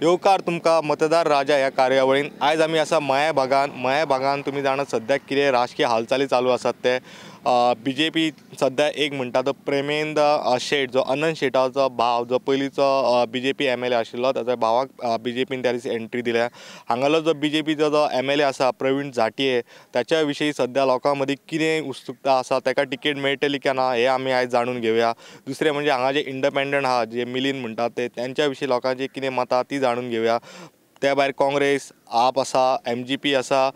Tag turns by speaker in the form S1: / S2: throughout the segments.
S1: येवकार तुमकां मतदार राजा ह्या कार्यावळीन. आयज आमी आसा मया भागान. मया भागान तुमी जाणात सद्याक कितें राजकीय हालचाली चालू आसात ते बीजेपी सद्या एक म्हणटा तो प्रेमेंद्र शेट जो अनंत शेटाचो भाव जो पयलींचो बीजेपी एमएलए आशिल्लो ताच्या भावाक बीजेपीन त्या दिसा एंट्री दिल्या. हांगालो जो बीजेपीचो जो एमएलए आसा प्रवीण झांट्ये ताच्या विशीं सद्या लोकां मदीं कितें उत्सुकता आसा, ताका तिकेट मेळटली काय ना हें आमी आयज जाणून घेवया. दुसरें म्हणजे हांगा जे इंडिपेंडंट आहा जे मिलीन म्हणटात ते त्यांच्या विशीं लोकांची कितें मतां ती जाणून घेवया. त्या भायर काँग्रेस, आप आसा, एमजीपी आसा.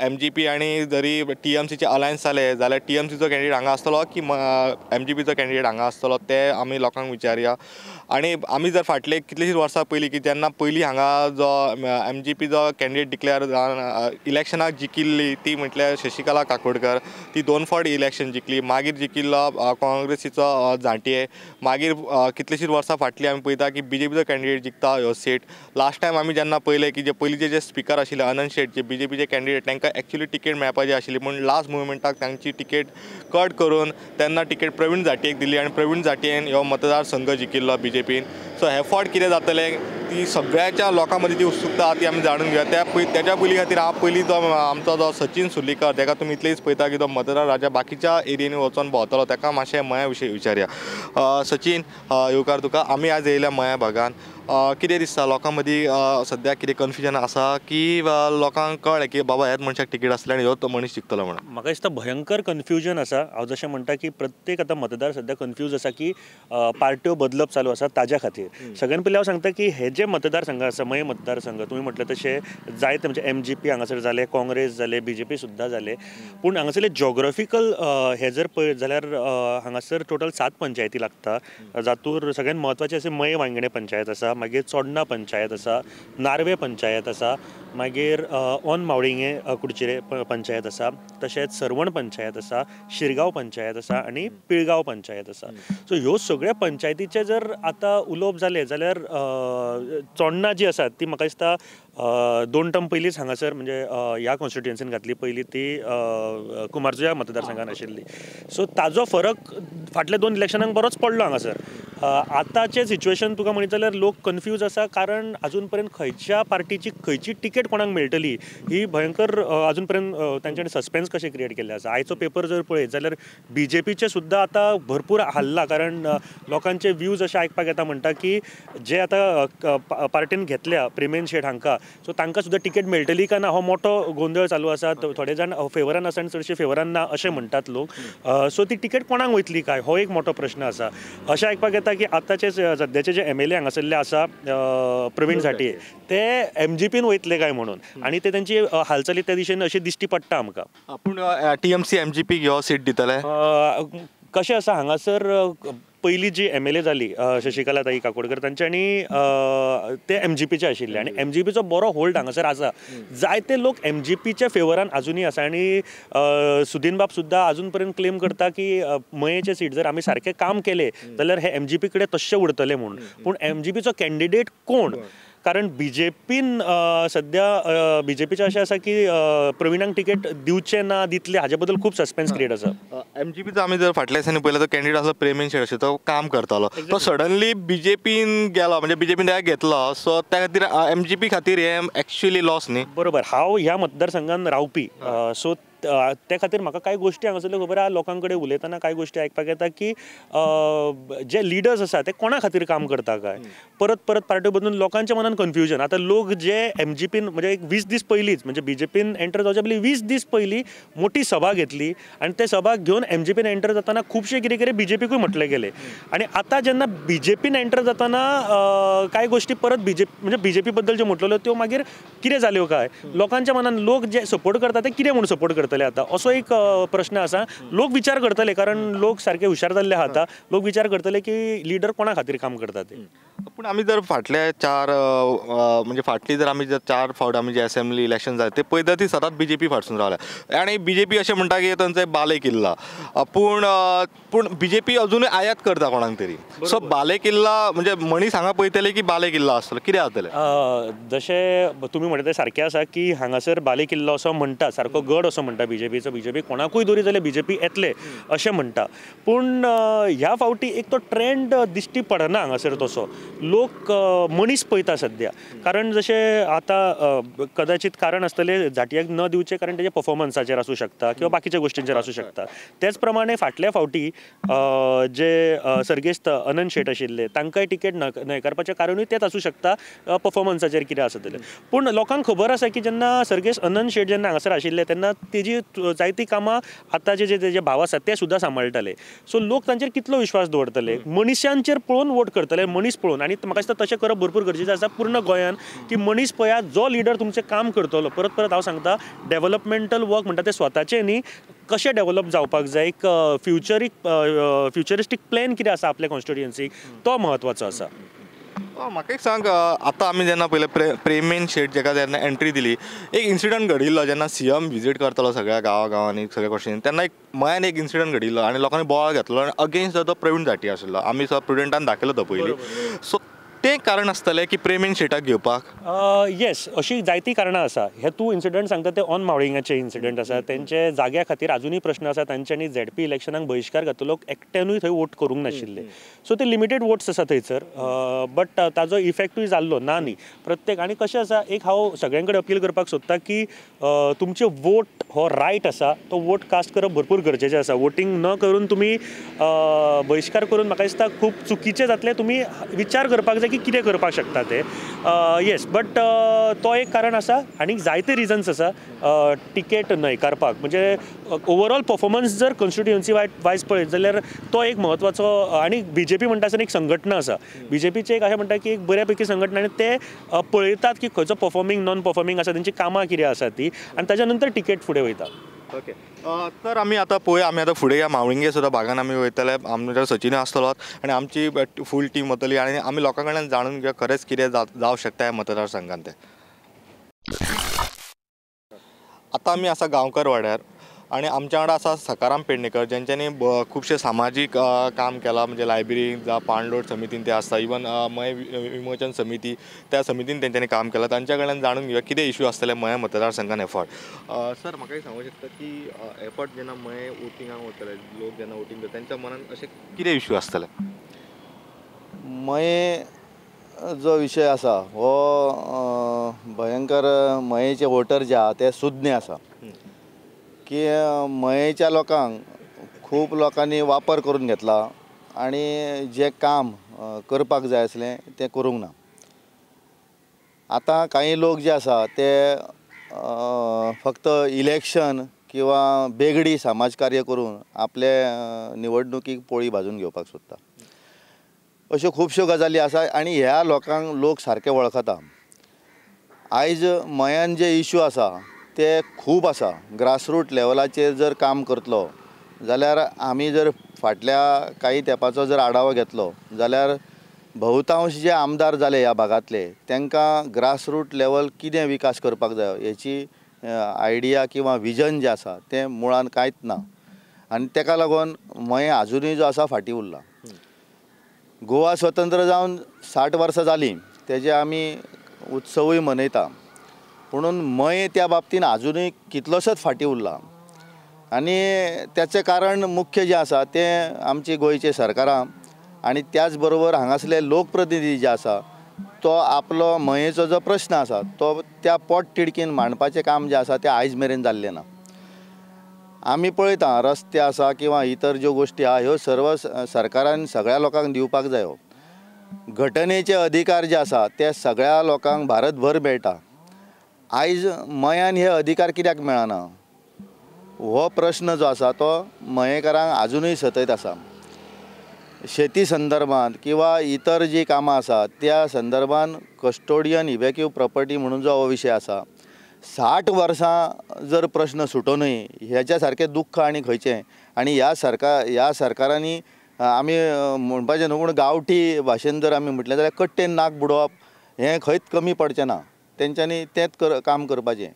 S1: एमजीपी आनी जरी टीएमसीचे अलायन्स जाले जाल्यार टीएमसीचो कॅन्डिडेट हांगा आसतलो की एमजीपीचो कॅन्डिडेट हांगा आसतलो ते आमी लोकांक विचारया. आनी आमी जर फाटले कितलीशींच वर्सां पयलीं की जेन्ना पयलीं हांगा जो एमजीपीचो कॅन्डिडेट डिक्लेअर जावन इलेक्शनाक जिखिल्ली ती म्हटल्यार शशिकला काकोडकर, ती दोन फावट इलेक्शन जिखली. मागीर जिखिल्लो काँग्रेसीचो झांट्ये. मागीर कितलीशींच वर्सां फाटलीं आमी पळयता की बीजेपीचो कॅन्डिडेट जिखता ह्यो सीट. लास्ट टायम आमी जेन्ना पळयलें की जे पयलींचे जे स्पिकर आशिल्ले अनंत शेट जे बीजेपीचे कॅन्डिडेट तांकां एक्चुअली तिकेट मेळपाची आशिल्ली, पूण लास्ट मुवमेंटाक तांची तिकेट कट करून तेन्ना तिकेट प्रवीण झांट्येक दिली आनी प्रवीण झांट्येन ह्यो मतदारसंघ जिखिल्लो बीजेपीन. सो हे फावट कितें जातलें ती सगळ्याच्या लोकां मदीं ती उत्सुकता आहा ती आमी जाणून घेवया. त्याच्या पयलीं खातीर हांव पयलीं जो आमचो जो सचिन सुर्लीकर ताका तुमी इतलेच पळयता की तो मतदार राजा बाकीच्या एरियांनी वचोन भोंवतलो, ताका मातशें मया विशीं विचारया. सचिन, येवकार तुका. आमी आज येयल्या मया भागान. कितें दिसता लोकां मदीं सद्याक कितें कन्फ्युजन आसा की लोकांक कळ्ळें की बाबा ह्याच मनशाक तिकेट आसली आनी ह्यो तो मनीस जिखतलो म्हणून?
S2: म्हाका दिसता भयंकर कन्फ्युजन आसा. हांव जशें म्हणटा की प्रत्येक आतां मतदार सद्या कन्फ्यूज आसा की पार्ट्यो बदलप चालू आसा ताज्या खातीर. सगळ्यान पयलीं हांव सांगता की हे जे मतदारसंघ आसा मये मतदारसंघ तुमी म्हटलें तशें जायते म्हणजे एमजीपी हांगासर जाले, काँग्रेस जाले, बीजेपी सुद्दां जाले, पूण हांगासरले जॉग्राफिकल हे जर पळयत जाल्यार हांगासर टोटल 7 पंचायती लागता. जातूर सगळ्यात म्हत्वाचे अशें मये वांयगणे पंचायत आसा, मागीर चोडणा पंचायत आसा, नार्वे पंचायत आसा, मागीर ऑन मावळिंगे कुडचिरे पंचायत आसा, तशेंच सर्वण पंचायत आसा, शिरगांव पंचायत आसा आनी पिळगांव पंचायत आसा. सो ह्यो सगळ्या पंचायतीचे जर आतां उलोवप जालें जाल्यार चोडणा जी आसा ती म्हाका दिसता 2 टर्म पयलींच हांगासर म्हणजे ह्या कॉन्स्टिट्युएन्सीन घातली, पयलीं ती कुमारजुया मतदारसंघान आशिल्ली. सो ताजो फरक फाटल्या 2 इलेक्शनांक बरोच पडलो हांगासर. आतांचें सिच्युएशन तुका म्हणीत जाल्यार लोक कन्फ्यूज आसा, कारण अजून पर्यंत खंयच्या पार्टीची खंयची तिकेट कोणाक मेळटली ही भयंकर अजून पर्यंत तांच्यानी सस्पेन्स कशें क्रिएट केल्लें आसा. आयचो पेपर जर पळयत जाल्यार बीजेपीचे सुद्दां आतां भरपूर हाल्ला, कारण लोकांचे व्यूज अशें आयकपाक येता म्हणटा की जे आतां पार्टीन घेतल्या प्रेमेंद्र शेट हांकां, सो तांकां सुद्दां तिकेट मेळटली काय ना हो मोठो गोंदळ चालू आसा. थोडे जाण फेवरान आसा आनी चडशे फेवरान ना अशें म्हणटात लोक. सो ती तिकेट कोणाक वयतली काय हो एक मोठो प्रश्न आसा. अशें आयकपाक येता की आतांचे सद्याचे जे एमएलए हांगासरले आसा प्रवीण झांट्ये ते एमजीपीन वयतले काय म्हणून, आनी ते तांची हालचाली त्या दिशेन अशी दिश्टी पडटा आमकां.
S1: पूण टीएमसी एमजीपीक ह्यो सीट दितले
S2: कशें आसा हांगासर पयलीं जी एमएलए जाली शशिकला ताई काकोडकर तांच्यांनी ते एमजीपीचे आशिल्ले आनी एमजीपीचो बरो होल्ड हांगासर आसा. जायते लोक एमजीपीच्या फेवरान आजुनूय आसा आनी सुदीन बाब सुद्दां आजून पर्यंत क्लेम करता की मयेचे सीट जर आमी सारकें काम केलें जाल्यार हे एमजीपी कडेन तश्शे उरतले म्हूण. पूण एमजीपीचो कॅन्डिडेट कोण, कारण बीजेपीन सद्या बीजेपीचें अशें आसा की प्रवीणाक तिकेट दिवचें ना दितले हाजे बद्दल खूब सस्पेन्स क्रिएट आसा.
S1: एमजीपीचो आमी जर फाटल्या दिसांनी पळयलो तो कॅन्डिडेट आसलो प्रेमेंद्र शेट, तो काम करतालो, तो सडनली बीजेपीन गेलो, म्हणजे बीजेपीन ताका घेतलो. सो त्या खातीर एमजीपी खातीर हें एक्चुअली लॉस न्ही?
S2: बरोबर. हांव ह्या मतदारसंघान रावपी, सो त्या खातीर म्हाका कांय गोश्टी हांगासरल्यो खबर आहा. लोकां कडेन उलयतना कांय गोश्टी आयकपाक येता की जे लिडर्स आसा ते कोणा खातीर काम करता काय, परत परत पार्ट्यो बदलून लोकांच्या मनान कन्फ्युजन. आतां लोक जे एमजीपीन म्हणजे एक 20 दीस पयलींच म्हणजे बीजेपीन एंटर जावच्या पयलीं 20 दीस पयलीं मोठी सभा घेतली आनी ते सभा घेवन एमजीपीन एंटर जातना खुबशें कितें कितें बीजेपीकूय म्हटलें गेलें. आनी आतां जेन्ना बीजेपीन एंटर जातना कांय गोश्टी परत बीजेपी म्हणजे बीजेपी बद्दल ज्यो म्हटलेल्यो त्यो मागीर कितें जाल्यो काय, लोकांच्या मनान लोक जे सपोर्ट करता ते कितें म्हूण सपोर्ट करता आतां असो एक प्रश्न आसा. लोक विचार करतले, कारण लोक सारके हुशार जाल्ले आहा आतां. लोक विचार करतले की लिडर कोणा खातीर काम करता ते.
S1: पूण आमी जर फाटल्या 4 म्हणजे फाटली जर आमी जर 4 फावट आमी जे असेंब्ली इलेक्शन जाले ते पळयता ती सदांच बीजेपी फाटसून रावल्या आनी बीजेपी अशें म्हणटा की तांचो बाले किल्ला, पूण पूण बीजेपी अजुनूय आयात करता कोणाक तरी. सो बाले किल्ला म्हणजे मनीस हांगा पळयतले की बाले किल्ला आसतलो, कितें जातलें?
S2: जशें तुमी म्हणटा तें सारकें आसा की हांगासर बाले किल्लो असो म्हणटा, सारको गड असो म्हणटा बीजेपीचो, बीजेपी कोणाकूय दवरी जाल्यार बीजेपी येतले अशें म्हणटा. पूण ह्या फावटी एक तो ट्रेंड दिश्टी पडना हांगासर तसो. लोक मनीस पळयता सद्या. कारण जशें आतां कदाचित कारण आसतलें झांट्याक न दिवचें कारण तेजे पफॉर्मन्साचेर आसूं शकता किंवा बाकीच्या गोश्टींचेर आसूं शकता. तेच प्रमाणे फाटल्या फावटी जे सर्गेस्त अनंत शेट आशिल्ले तांकांय तिकेट न्हयकारपाचें कारणूय तेंच आसूं शकता, पफॉर्मन्साचेर कितें आसत जाल्यार. पूण लोकांक खबर आसा की जेन्ना सर्गेस्त अनंत शेट जेन्ना हांगासर आशिल्ले तेन्ना तेजी जायतीं कामां आतांचे जे तेजे भाव आसात ते सुद्दां सांबाळटाले. सो लोक तांचेर कितलो विश्वास दवरतले, मनशांचेर पळोवन वोट करतले, मनीस पळोवन. आनी म्हाका दिसता तशें करप भरपूर गरजेचें आसा पूर्ण गोंयान की मनीस पळयात जो लिडर तुमचें काम करतलो. परत परत हांव सांगता डेवलपमेंटल वर्क म्हणटा तें स्वताचें न्ही, कशें डेवलप जावपाक जाय, एक फ्युचरिस्टीक प्लॅन कितें आसा आपल्या कॉन्स्टिट्युएन्सीक तो म्हत्वाचो आसा.
S1: म्हाका एक सांग, आतां आमी जेन्ना पयलें प्रेमेन शेट जेका जेन्ना एंट्री दिली, एक इन्सिडंट घडिल्लो जेन्ना सीएम विजीट करतालो सगळ्या गांवा गांवांनी सगळ्या क्वेश्चन, तेन्ना एक मयान एक इन्सिडंट घडिल्लो आनी लोकांनी बोवाळ घातलो आनी अगेन्स्ट तो प्रवीण झांट्ये आशिल्लो, आमी सो प्रुडंटान दाखयलो तो पयलीं. सो तें कारण आसतलें की प्रेमेन शेटाक घेवपाक?
S2: येस, अशी जायतीं कारणां आसा. हे तूं इन्सिडंट सांगता ते ऑन मावळिंगाचे इन्सिडंट आसा, तेंचे जाग्या खातीर आजुनूय प्रश्न आसा. तांच्यांनी झेडपी इलेक्शनाक बहिश्कार घातलो, लोक एकट्यानूय थंय वोट करूंक नाशिल्ले. सो ते लिमिटेड वोट्स आसा थंयसर, बट ताजो इफेक्टूय जाल्लो ना न्ही प्रत्येक. आनी कशें आसा, एक हांव सगळ्यां कडेन अपील करपाक सोदता की तुमचे वोट हो रायट आसा, तो वोट कास्ट करप भरपूर गरजेचें आसा. वोटींग न करून तुमी बहिश्कार करून म्हाका दिसता खूब चुकीचें जातलें. तुमी विचार करपाक जाय की कितें करपाक शकता ते. येस, बट तो एक कारण आसा. आनी जायते रिजन्स आसा तिकेट न्हयकारपाक. म्हणजे ओवरऑल परफॉर्मन्स जर कॉन्स्टिट्युएन्सी वायज पळयत जाल्यार तो एक म्हत्वाचो. आनी बीजेपी म्हणटा आसतना एक संघटना आसा, बीजेपीचें एक अशें म्हणटा की एक बऱ्या पैकी संघटना, आनी ते पळयतात की खंयचो परफॉर्मींग नॉन परफॉर्मींग आसा, तेंची कामां कितें आसा ती, आनी ताच्या नंतर तिकेट फुडें वयता.
S1: ओके, तर आमी आतां पळोवया, आमी आतां फुडें ह्या मावळिंगे सुद्दां भागान आमी वयतले, आमचे सचिन आसतलो आनी आमची फूल टीम वतली आनी आमी लोकां कडल्यान जाणून घेवया खरेंच कितें जावं शकता ह्या मतदारसंघान तें. आतां आमी आसा गांवकर वाड्यार आनी आमच्या वांगडा आसा सकाराम पेडणेकर, जेंच्यांनी खुबशें सामाजीक काम केलां, म्हणजे लायब्ररी जावं पाणलोट समितीन ते आसता, इवन मये विमोचन समिती त्या समितीन तेंच्यांनी काम केलां. तांच्या कडल्यान जाणून घेवया कितें इश्यू आसतले मये मतदारसंघान एफर्ट. सर, म्हाका एक सांगूंक शकता की एफर्ट जेन्ना मये वोटिंगाक वतले, लोक जेन्ना वोटींग करता तेंच्या मनान अशें कितें इश्यू आसतले?
S3: मये जो विशय आसा हो भयंकर, मयेचे वोटर जे आहा ते सुज्ञ आसा की मयेच्या लोकांक खूब लोकांनी वापर करून घेतला आनी जें काम करपाक जाय आसलें तें करूंक ना. आतां कांय लोक जे आसा ते फक्त इलेक्शन किंवा बेगडी समाज कार्य करून आपले निवडणुकीक पोळी भाजून घेवपाक सोदता. अश्यो खुबश्यो गजाली आसा आनी ह्या लोकांक लोक सारके वळखता. आयज मयान जे इश्यू आसा ते खूब आसा. ग्रासरूट लेवलाचेर जर काम करतलो जाल्यार आमी जर फाटल्या कांय तेंपाचो जर आढावो घेतलो जाल्यार बहुतांश जे आमदार जाले ह्या भागांतले तांकां ग्रासरूट लेवल कितें विकास करपाक जाय हेची आयडिया किंवा विजन जें आसा तें मुळान कांयच ना आनी ताका लागून मयें आजुनूय जो आसा फाटीं उरला. गोवा स्वतंत्र जावन 60 वर्सां जालीं, तेजे आमी उत्सवूय मनयता, पुणून मयें त्या बाबतीन आजुनूय कितलोसोच फाटीं उरला आनी ताचें कारण मुख्य जें आसा तें आमची गोंयचे सरकारां आनी त्याच बरोबर हांगासले लोकप्रतिनिधी जे आसा तो आपलो मयेचो जो प्रश्न आसा तो त्या पोट तिडकीन मांडपाचें काम जें आसा तें आयज मेरेन जाल्लें ना. आमी पळयता रस्ते आसा किंवा इतर ज्यो गोश्टी आहा ह्यो सर्व सरकारान सगळ्या लोकांक दिवपाक जायो. घटनेचे अधिकार जे आसा ते सगळ्या लोकांक भारतभर मेळटा. आयज मयान हे अधिकार कित्याक मेळना हो प्रश्न जो आसा तो मयेकारांक आजुनूय सतयत आसा. शेती संदर्भात किंवा इतर जी कामां आसा त्या संदर्भात कस्टोडियन इव्हॅक्यू प्रॉपर्टी म्हणून जो हो विशय आसा 60 वर्सां जर प्रश्न सुटोनूय हेच्या सारकें दुख्ख आनी खंयचें. आनी ह्या सरकारांनी आमी म्हणपाचें न्हू पूण गांवठी भाशेन जर आमी म्हटलें जाल्यार कट्टेन नाक बुडोवप हें खंयच कमी पडचें ना. तेंच्यांनी तेंच काम करपाचें.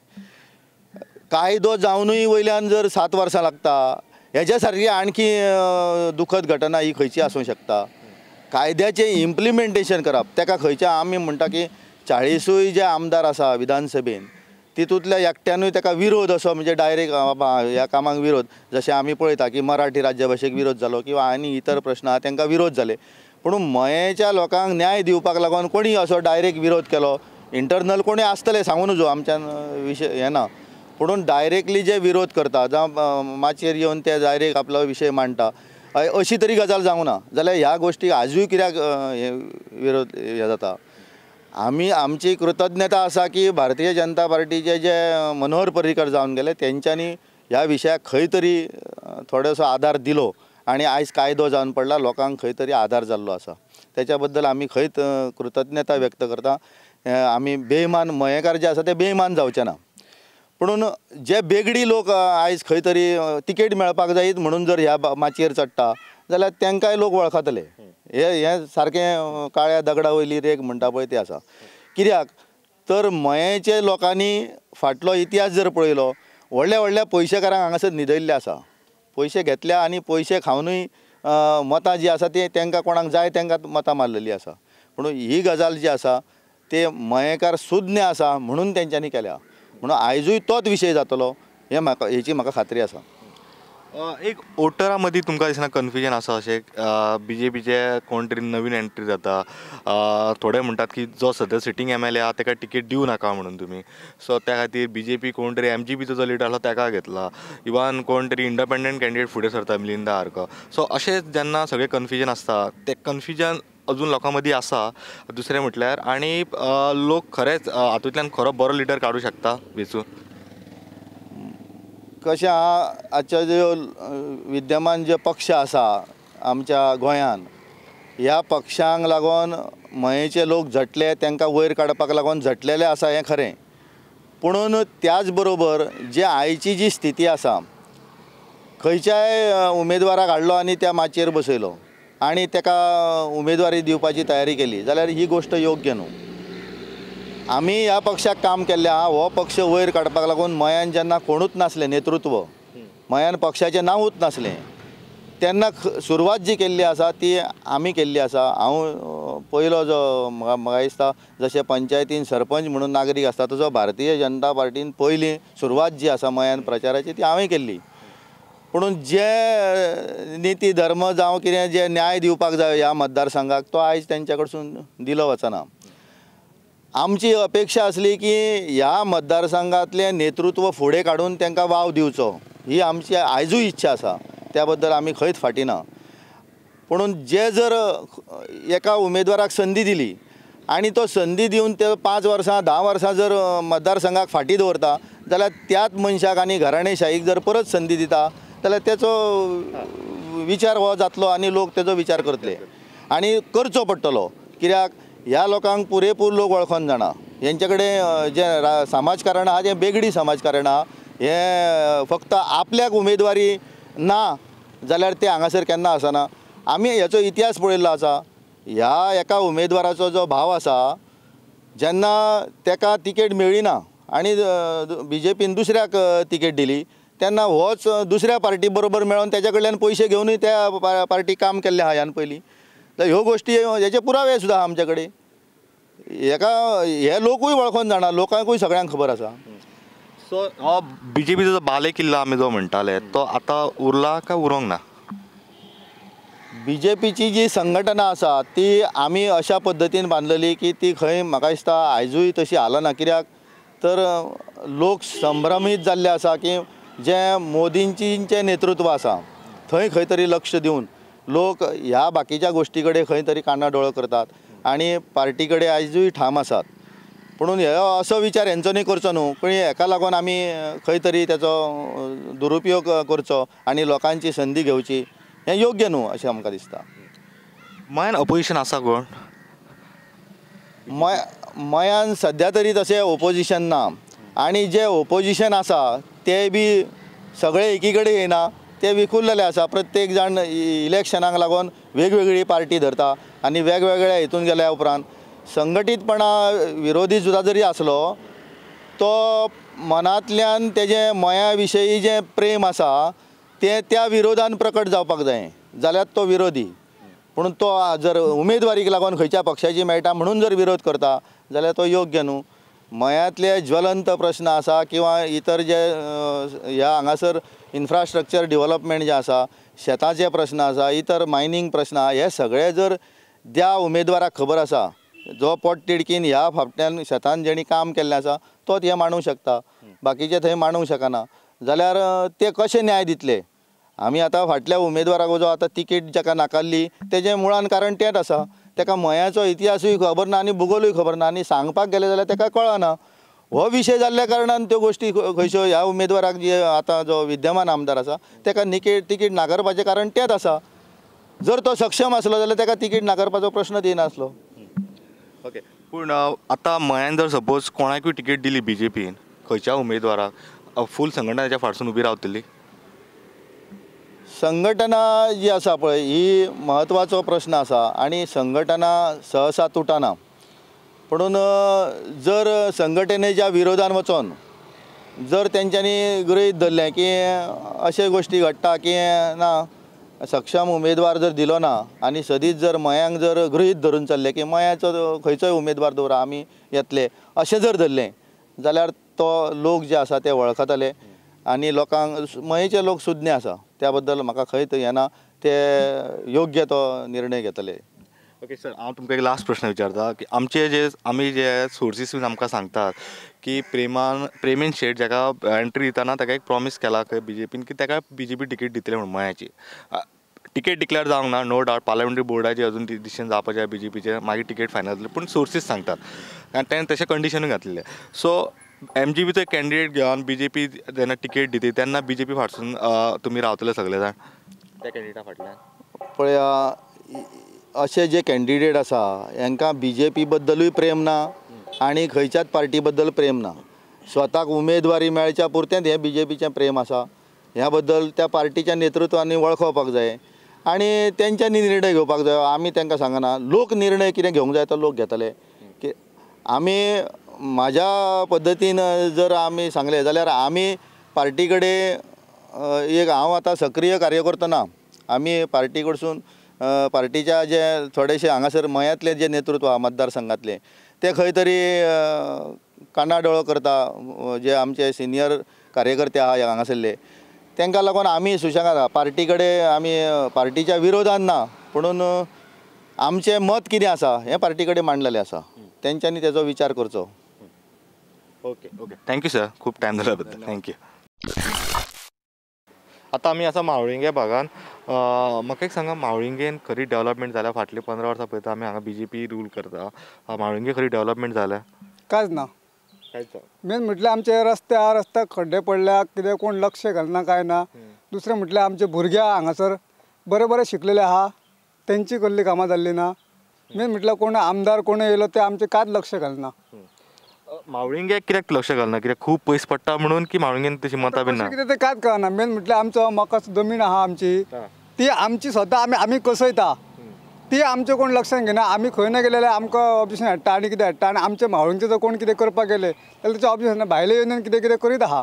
S3: कायदो जावनूय वयल्यान जर 7 वर्सां लागता हेच्या सारकी आणखी दुखद घटना ही खंयची आसूंक शकता. कायद्याचें इम्प्लिमेंटेशन करप ताका खंयच्या आमी म्हणटा की 40 जे आमदार आसा विधानसभेन तितूंतल्या एकट्यानूय ताका विरोध असो म्हणजे डायरेक्ट बाबा ह्या कामाक विरोध, जशें आमी पळयता की मराठी राज्यभाशेक विरोध जालो किंवा आनी इतर प्रश्न आहा तांकां विरोध जाले, पूण मयेच्या लोकांक न्याय दिवपाक लागून कोणी असो डायरेक्ट विरोध केलो, इंटरनल कोणी आसतले सांगू नजो, आमच्यान विशय हें ना, पूण डायरेक्टली जे विरोध करता जावं माचयेर येवन ते डायरेक्ट आपलो विशय मांडटा अशी तरी गजाल जावंक ना जाल्यार ह्या गोश्टीक आजूय कित्याक हे विरोध हे जाता। आमी आमची कृतज्ञता आसा की भारतीय जनता पार्टीचे जे मनोहर पर्रीकर जावन गेले तेंच्यांनी ह्या विशयाक खंय तरी थोडोसो आदार दिलो आनी आयज कायदो जावन पडला, लोकांक खंय तरी आदार जाल्लो आसा, तेच्या बद्दल आमी खंयच कृतज्ञता व्यक्त करता। आमी बेईमान मयेकार जे आसा ते बेईमान जावचे ना, पुणून जे बेगडी लोक आयज खंय तरी तिकेट मेळपाक जायत म्हणून जर ह्या माचयेर चडटा जाल्यार तांकांय लोक वळखतले। हे हें सारकें काळ्या दगडा वयली रेग म्हणटा पळय तें आसा। कित्याक तर मयेचे लोकांनी फाटलो इतिहास जर पळयलो, व्हडल्या व्हडल्या पयशेकारांक हांगासर न्हिदयल्ले आसा, पयशे घेतल्या आनी पयशे खावनूय मतां जी आसा ती तांकां कोणाक जाय तांकां मतां मारलेली आसा। पूण ही गजाल जी आसा ते मयेकार सुज्ञ आसा म्हणून तेंच्यांनी केल्या, म्हणून आयजूय तोच विशय जातलो हें म्हाका हेची म्हाका खात्री आसा।
S1: एक वोटरा मदीं तुमकां दिसना कन्फ्युजन आसा अशें बीजेपीचे कोण तरी नवीन एंट्री जाता, थोडे म्हणटात की जो सद्या सिटींग एमएलए आहा ताका तिकेट दिवं नाका म्हणून तुमी, सो त्या खातीर बीजेपी कोण तरी एमजीपीचो जो लिडर आसलो ताका घेतला, इवन कोण तरी इंडिपेंडंट कॅन्डिडेट फुडें सरता मिलिंदा सारको। सो अशें जेन्ना सगळें कन्फ्युजन आसता तें कन्फ्युजन अजून लोकां मदीं आसा। दुसरें म्हटल्यार आनी लोक खरेंच हातूंतल्यान खरो बरो लिडर काडूं शकता वेंचून।
S3: कशें आहा आजच्या ज्यो विद्यमान जे पक्ष आसा आमच्या गोंयान, ह्या पक्षांक लागून मयेचे लोक झटले, तांकां वयर काडपाक लागून झटलेले आसा हें खरें, पुणून त्याच बरोबर जे आयची जी स्थिती आसा, खंयच्याय उमेदवाराक हाडलो आनी त्या माचयेर बसयलो आनी ताका उमेदवारी दिवपाची तयारी केली जाल्यार ही गोश्ट योग्य न्हू। आमी ह्या पक्षाक काम केल्लें आहा, हो पक्ष वयर काडपाक लागून मयान जेन्ना कोणूच नासलें नेतृत्व, मयान पक्षाचें नांवूच नासलें तेन्ना सुरवात जी केल्ली आसा ती आमी केल्ली आसा। हांव पयलो जो म्हाका दिसता जशें पंचायतीन सरपंच म्हणून नागरीक आसता तसो भारतीय जनता पार्टीन पयली सुरवात जी आसा मयान प्रचाराची ती हांवें केल्ली। पूण जे निती धर्म जावं कितें जे न्याय दिवपाक जाय ह्या मतदारसंघाक तो आयज तेंच्या कडसून दिलो वचना। आमची अपेक्षा आसली की ह्या मतदारसंघातलें नेतृत्व फुडें काडून तांकां वाव दिवचो, ही आमची आयजूय इच्छा आसा, त्या बद्दल आमी खंयच फाटीं ना। पूण जे जर एका उमेदवाराक संदी दिली आनी तो संदी दिवन ते 5 वर्सां 10 वर्सां जर मतदारसंघाक फाटीं दवरता जाल्यार त्याच मनशाक आनी घराणेशाहीक जर परत संदी दिता जाल्यार तेचो विचार हो जातलो आनी लोक तेजो विचार करतले आनी करचो पडटलो। कित्याक ह्या लोकांक पुरेपूर लोक वळखोन जाणा, हेंचे कडेन जें समाजकारण आहा तें बेगडी समाजकारण आहा, हें फक्त आपल्याक उमेदवारी ना जाल्यार तें हांगासर केन्ना आसना। आमी हेचो इतिहास पळयल्लो आसा, ह्या एका उमेदवाराचो जो भाव आसा जेन्ना तेका तिकेट मेळ्ळी ना आनी बीजेपीन दुसऱ्याक तिकेट दिली तेन्ना होच दुसऱ्या पार्टी बरोबर मेळोन तेच्या कडल्यान पयशे घेवनूय त्या पार्टी काम केल्लें आहा ह्यान पयलीं। तर ह्यो गोश्टी हेचे पुरावे सुद्दां आहा आमचे कडेन, हेका हे लोकूय वळखोन जाणा, लोकांकूय सगळ्यांक खबर आसा।
S1: सो हो बीजेपीचो जो बाले किल्ला आमी जो म्हणटाले तो आतां उरला काय उरोंक ना?
S3: बीजेपीची जी संघटना आसा ती आमी अशा पद्दतीन बांदलेली की ती खंय म्हाका दिसता आयजूय तशी हालना। कित्याक तर लोक संभ्रमीत जाल्ले आसा की जें मोदींचें नेतृत्व आसा थंय खंय तरी लक्ष दिवन लोक ह्या बाकीच्या गोश्टी कडेन खंय तरी काना दोळो करतात आनी पार्टी कडेन आयजूय ठाम आसात। पुणून हे असो विचार हेंचो न्ही करचो न्हू, पूण हेका लागून आमी खंय तरी तेचो दुरुपयोग करचो आनी लोकांची संदी घेवची हें योग्य न्हू अशें आमकां दिसता।
S1: मयान अपोजिशन आसा कोण?
S3: मयान सद्या तरी तशें ओपोजिशन ना आनी जें ओपोजिशन आसा ते बी सगळे एकी कडेन येयना, ते विखुरलेले आसा। प्रत्येक जाण इलेक्शनाक लागून वेगवेगळी पार्टी धरता आनी वेगवेगळ्या हितून गेल्या उपरांत संघटीतपणा विरोधी सुद्दां जरी आसलो तो मनांतल्यान तेजें मया विशयी जें प्रेम आसा तें त्या विरोधान प्रकट जावपाक जाय जाल्यार तो विरोधी। पूण तो जर उमेदवारीक लागून खंयच्या पक्षाची मेळटा म्हणून जर विरोध करता जाल्यार तो योग्य न्हू। मयांतले ज्वलंत प्रश्न आसा किंवा इतर जे ह्या हांगासर इन्फ्रास्ट्रक्चर डिवलपमेंट जें आसा, शेताचे प्रश्न आसा, इतर मायनींग प्रश्न आसा, हे सगळे जर ज्या उमेदवाराक खबर आसा, जो पोटतिडकीन ह्या फावट्यान शेतान जेणी काम केल्लें आसा तोच हें मांडूंक शकता, बाकीचे थंय मांडूंक शकना जाल्यार ते कशे न्याय दितले। आमी आतां फाटल्या उमेदवाराक जो आतां तिकेट जाका नाकारली तेजें मुळान कारण तेंच आसा, ताका मयाचो इतिहासूय खबर ना आनी भुगोलूय खबर ना आनी सांगपाक गेलें जाल्यार ताका कळना। हो विशय जाल्ल्या कारणान त्यो गोश्टी खंयच्यो ह्या उमेदवाराक जे आतां जो विद्यमान आमदार आसा ताका तिकीट नाकारपाचें कारण तेंच आसा। जर तो सक्षम आसलो जाल्यार ताका तिकीट नाकारपाचो प्रश्न येनासलो।
S1: ओके, पूण आतां मयान जर सपोज कोणाकूय तिकीट दिली बीजेपीन खंयच्या उमेदवाराक, फूल संघटना ताच्या फाटसून उबी रावतली?
S3: संघटना जी आसा पळय ही म्हत्वाचो प्रश्न आसा आनी संघटना सहसा तुटना, पुणून जर संघटनेच्या विरोधान वचोन जर तेंच्यांनी गृहीत धरलें की अशे गोश्टी घडटा की ना सक्षम उमेदवार जर दिलो ना आनी सदींच जर मयांक जर गृहीत धरून चल्लें की मयाचो खंयचोय उमेदवार दवरा आमी येतले अशें जर धरलें जाल्यार तो लोक जे आसा ते वळखतले आनी लोकांक मयेचे लोक सुज्ञ आसा, त्या बद्दल म्हाका खंयच येना, ते योग्य तो निर्णय घेतले।
S1: ओके सर, हांव तुमकां एक लास्ट प्रश्न विचारता की आमचे जे आमी जे सोर्सीस बीन आमकां सांगतात की प्रेमेन शेट जाका एंट्री दितना ताका एक प्रॉमीस केला खंय बीजेपीन की ताका बीजेपी तिकीट दितले म्हणून मयाची तिकेट डिक्लेअर जावंक ना, नो डावट पार्लमेंटरी बोर्डाचे अजून डिसिजन जावपाचें बीजेपीचें, मागीर तिकेट फायनल जातलें, पूण सोर्सीस सांगतात आनी ताणें तशें कंडिशनूय घातलेलें। सो एमजीपीचो एक कॅन्डिडेट घेवन बीजेपी जेन्ना तिकेट दिता तेन्ना बीजेपी फाटसून तुमी रावतले सगळे जाण त्या कॅन्डिडेटा फाटल्यान?
S3: पळया, अशे जे कॅन्डिडेट आसा हांकां बीजेपी बद्दलूय प्रेम ना आनी खंयच्याच पार्टी बद्दल प्रेम ना, स्वताक उमेदवारी मेळच्या पुरतेंच हें बीजेपीचें प्रेम आसा। ह्या बद्दल त्या पार्टीच्या नेतृत्वांनी वळखोवपाक जाय आनी तेंच्यांनी निर्णय घेवपाक जाय। आमी तांकां सांगना, लोक निर्णय कितें घेवंक जाय तो लोक घेतले। की आमी म्हाज्या पद्दतीन जर आमी सांगलें जाल्यार आमी पार्टी कडेन एक हांव आतां सक्रीय कार्यकर्तो ना, आमी पार्टी कडसून पार्टीच्या जे थोडेशे हांगासर मयांतलें जें नेतृत्व आहा मतदारसंघातलें ते खंय तरी कानाडोळो करता, जे आमचे सिनियर कार्यकर्ते आहा हांगासरले तांकां लागून आमी सुशेगाद आहा। पार्टी कडेन आमी पार्टीच्या विरोधान ना, पुणून आमचें मत कितें आसा हें पार्टी कडेन मांडलेलें आसा, तेंच्यांनी तेजो विचार करचो।
S1: Okay okay, thank you sir, खूब टायम दिल्या बद्दल thank you. आतां आमी आसा मावळिंगे भागान, म्हाका एक सांगा मावळिंगेन खरी डेवलपमेंट जाल्या? फाटलीं 15 वर्सां पळयता आमी हांगा बीजेपी रूल करता, मावळिंगे खरी डेवलपमेंट जाल्या?
S4: कांयच ना,
S1: कांयच.
S4: मेन म्हटल्यार आमचे रस्ते आहा, रस्त्याक खड्डे पडल्या, कितें कोण लक्ष घालना कांय ना। दुसरें म्हटल्यार आमचे भुरगे हांगासर बरे बरे शिकलेले आहा, तेंची कसली कामां जाल्ली ना। मेन म्हटल्यार कोण आमदार कोण येयलो ते आमचे कांयच लक्ष घालना।
S1: मावळिंग्याक कित्याक लक्ष घालना? कित्याक खूब पयस पडटा म्हणून की मावळिंगेन तशी मतां बी ना?
S4: कितें तें कांयच कळना। मेन म्हटल्यार आमचो मकास जमीन आहा आमची, ती आमची स्वता आमी आमी कसयता, ती आमचें कोण लक्षान घेना। आमी खंय ना गेले जाल्यार आमकां ऑब्जेक्शन हाडटा आनी कितें हाडटा, आनी आमच्या मावळिंगचें जर कोण कितें करपाक गेले जाल्यार तेचें ऑब्जेक्शन, भायले येवन कितें कितें करीत आहा।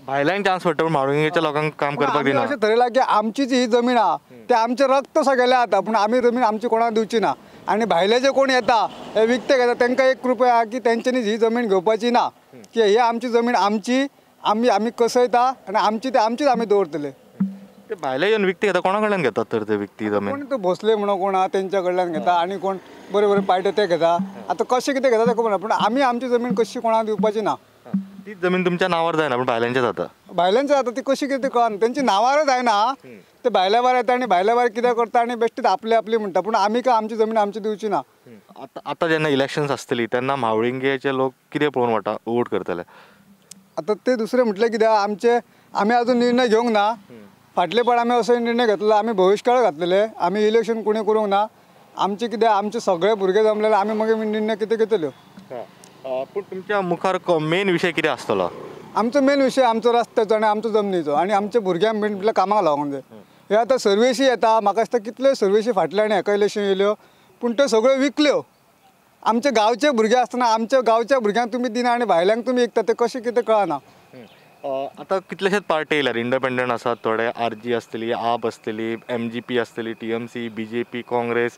S1: भायल्यांक चान्स पडटा पूण मावळिंगेच्या लोकांक काम करपाक दिना।
S4: अशें थरयलां की आमचीच ही जमीन आहा, ते आमचें रक्त सगळें जाता, पूण आमी जमीन आमची कोणाक दिवची ना। आनी भायले जे कोण येता हे विकते घेता तांकां एक कृपया आहा की तेंच्यांनी ही जमीन घेवपाची ना, की ही आमची जमीन आमची आमी आमी कसयता आनी आमची ती आमचीच आमी दवरतले।
S1: ते भायले येवन विकते घेता, कोणा कडल्यान घेतात तर ते विकती जमीन?
S4: कोण तो भोसले म्हणून कोण आहा तेंच्या कडल्यान घेता, आनी कोण बरे बरे पार्टे ते घेता। आतां कशें कितें घेता तें खबर ना, पूण आमी आमची जमीन कशी कोणाक दिवपाची ना।
S1: ती जमीन तुमच्या नावार जायना पूण भायल्यांच्या जाता?
S4: भायल्यांच्या जाता, ती कशी कितें कळना, तेंच्या नांवारच जायना, ते भायल्या भायर येता आनी भायल्या भायर कितें करता आनी बेश्टीच आपली आपली म्हणटा, पूण आमी काय आमची जमीन आमची दिवची ना।
S1: आतां आतां जेन्ना इलेक्शन्स आसतली तेन्ना म्हावळिंगेचे लोक कितें पळोवन वोटा वोट करतले?
S4: आतां ते दुसरें म्हटलें कितें आमचे आमी अजून निर्णय घेवंक ना। फाटले पण आमी असो निर्णय घेतलो, आमी बहिश्कार घातलेले, आमी इलेक्शन कोणी करूंक ना। आमचे कितें आमचे सगळे भुरगे जमलेले, आमी मागीर निर्णय कितें घेतल्यो।
S1: पूण तुमच्या मुखार मेन विशय कितें आसतलो?
S4: आमचो मेन विशय आमचो रस्त्याचो आनी आमचो जमनीचो, आनी आमच्या भुरग्यांक मेन म्हटल्यार कामाक लागूंक जाय। हे आतां सर्वेशी येता, म्हाका दिसता कितल्यो सर्वेशी फाटल्यान हेका इलेक्शन येयल्यो, पूण त्यो सगळ्यो विकल्यो। आमचे गांवचे भुरगे आसतना आमच्या गांवच्या भुरग्यांक तुमी दिना आनी भायल्यांक तुमी विकता, ते कशें कितें कळना।
S1: आतां कितलेशेच पार्टी येयल्यार, इंडिपेंडंट आसात थोडे, आर जी आसतली, आप आसतली, एम जी पी आसतली, T M C, B J P, Congress,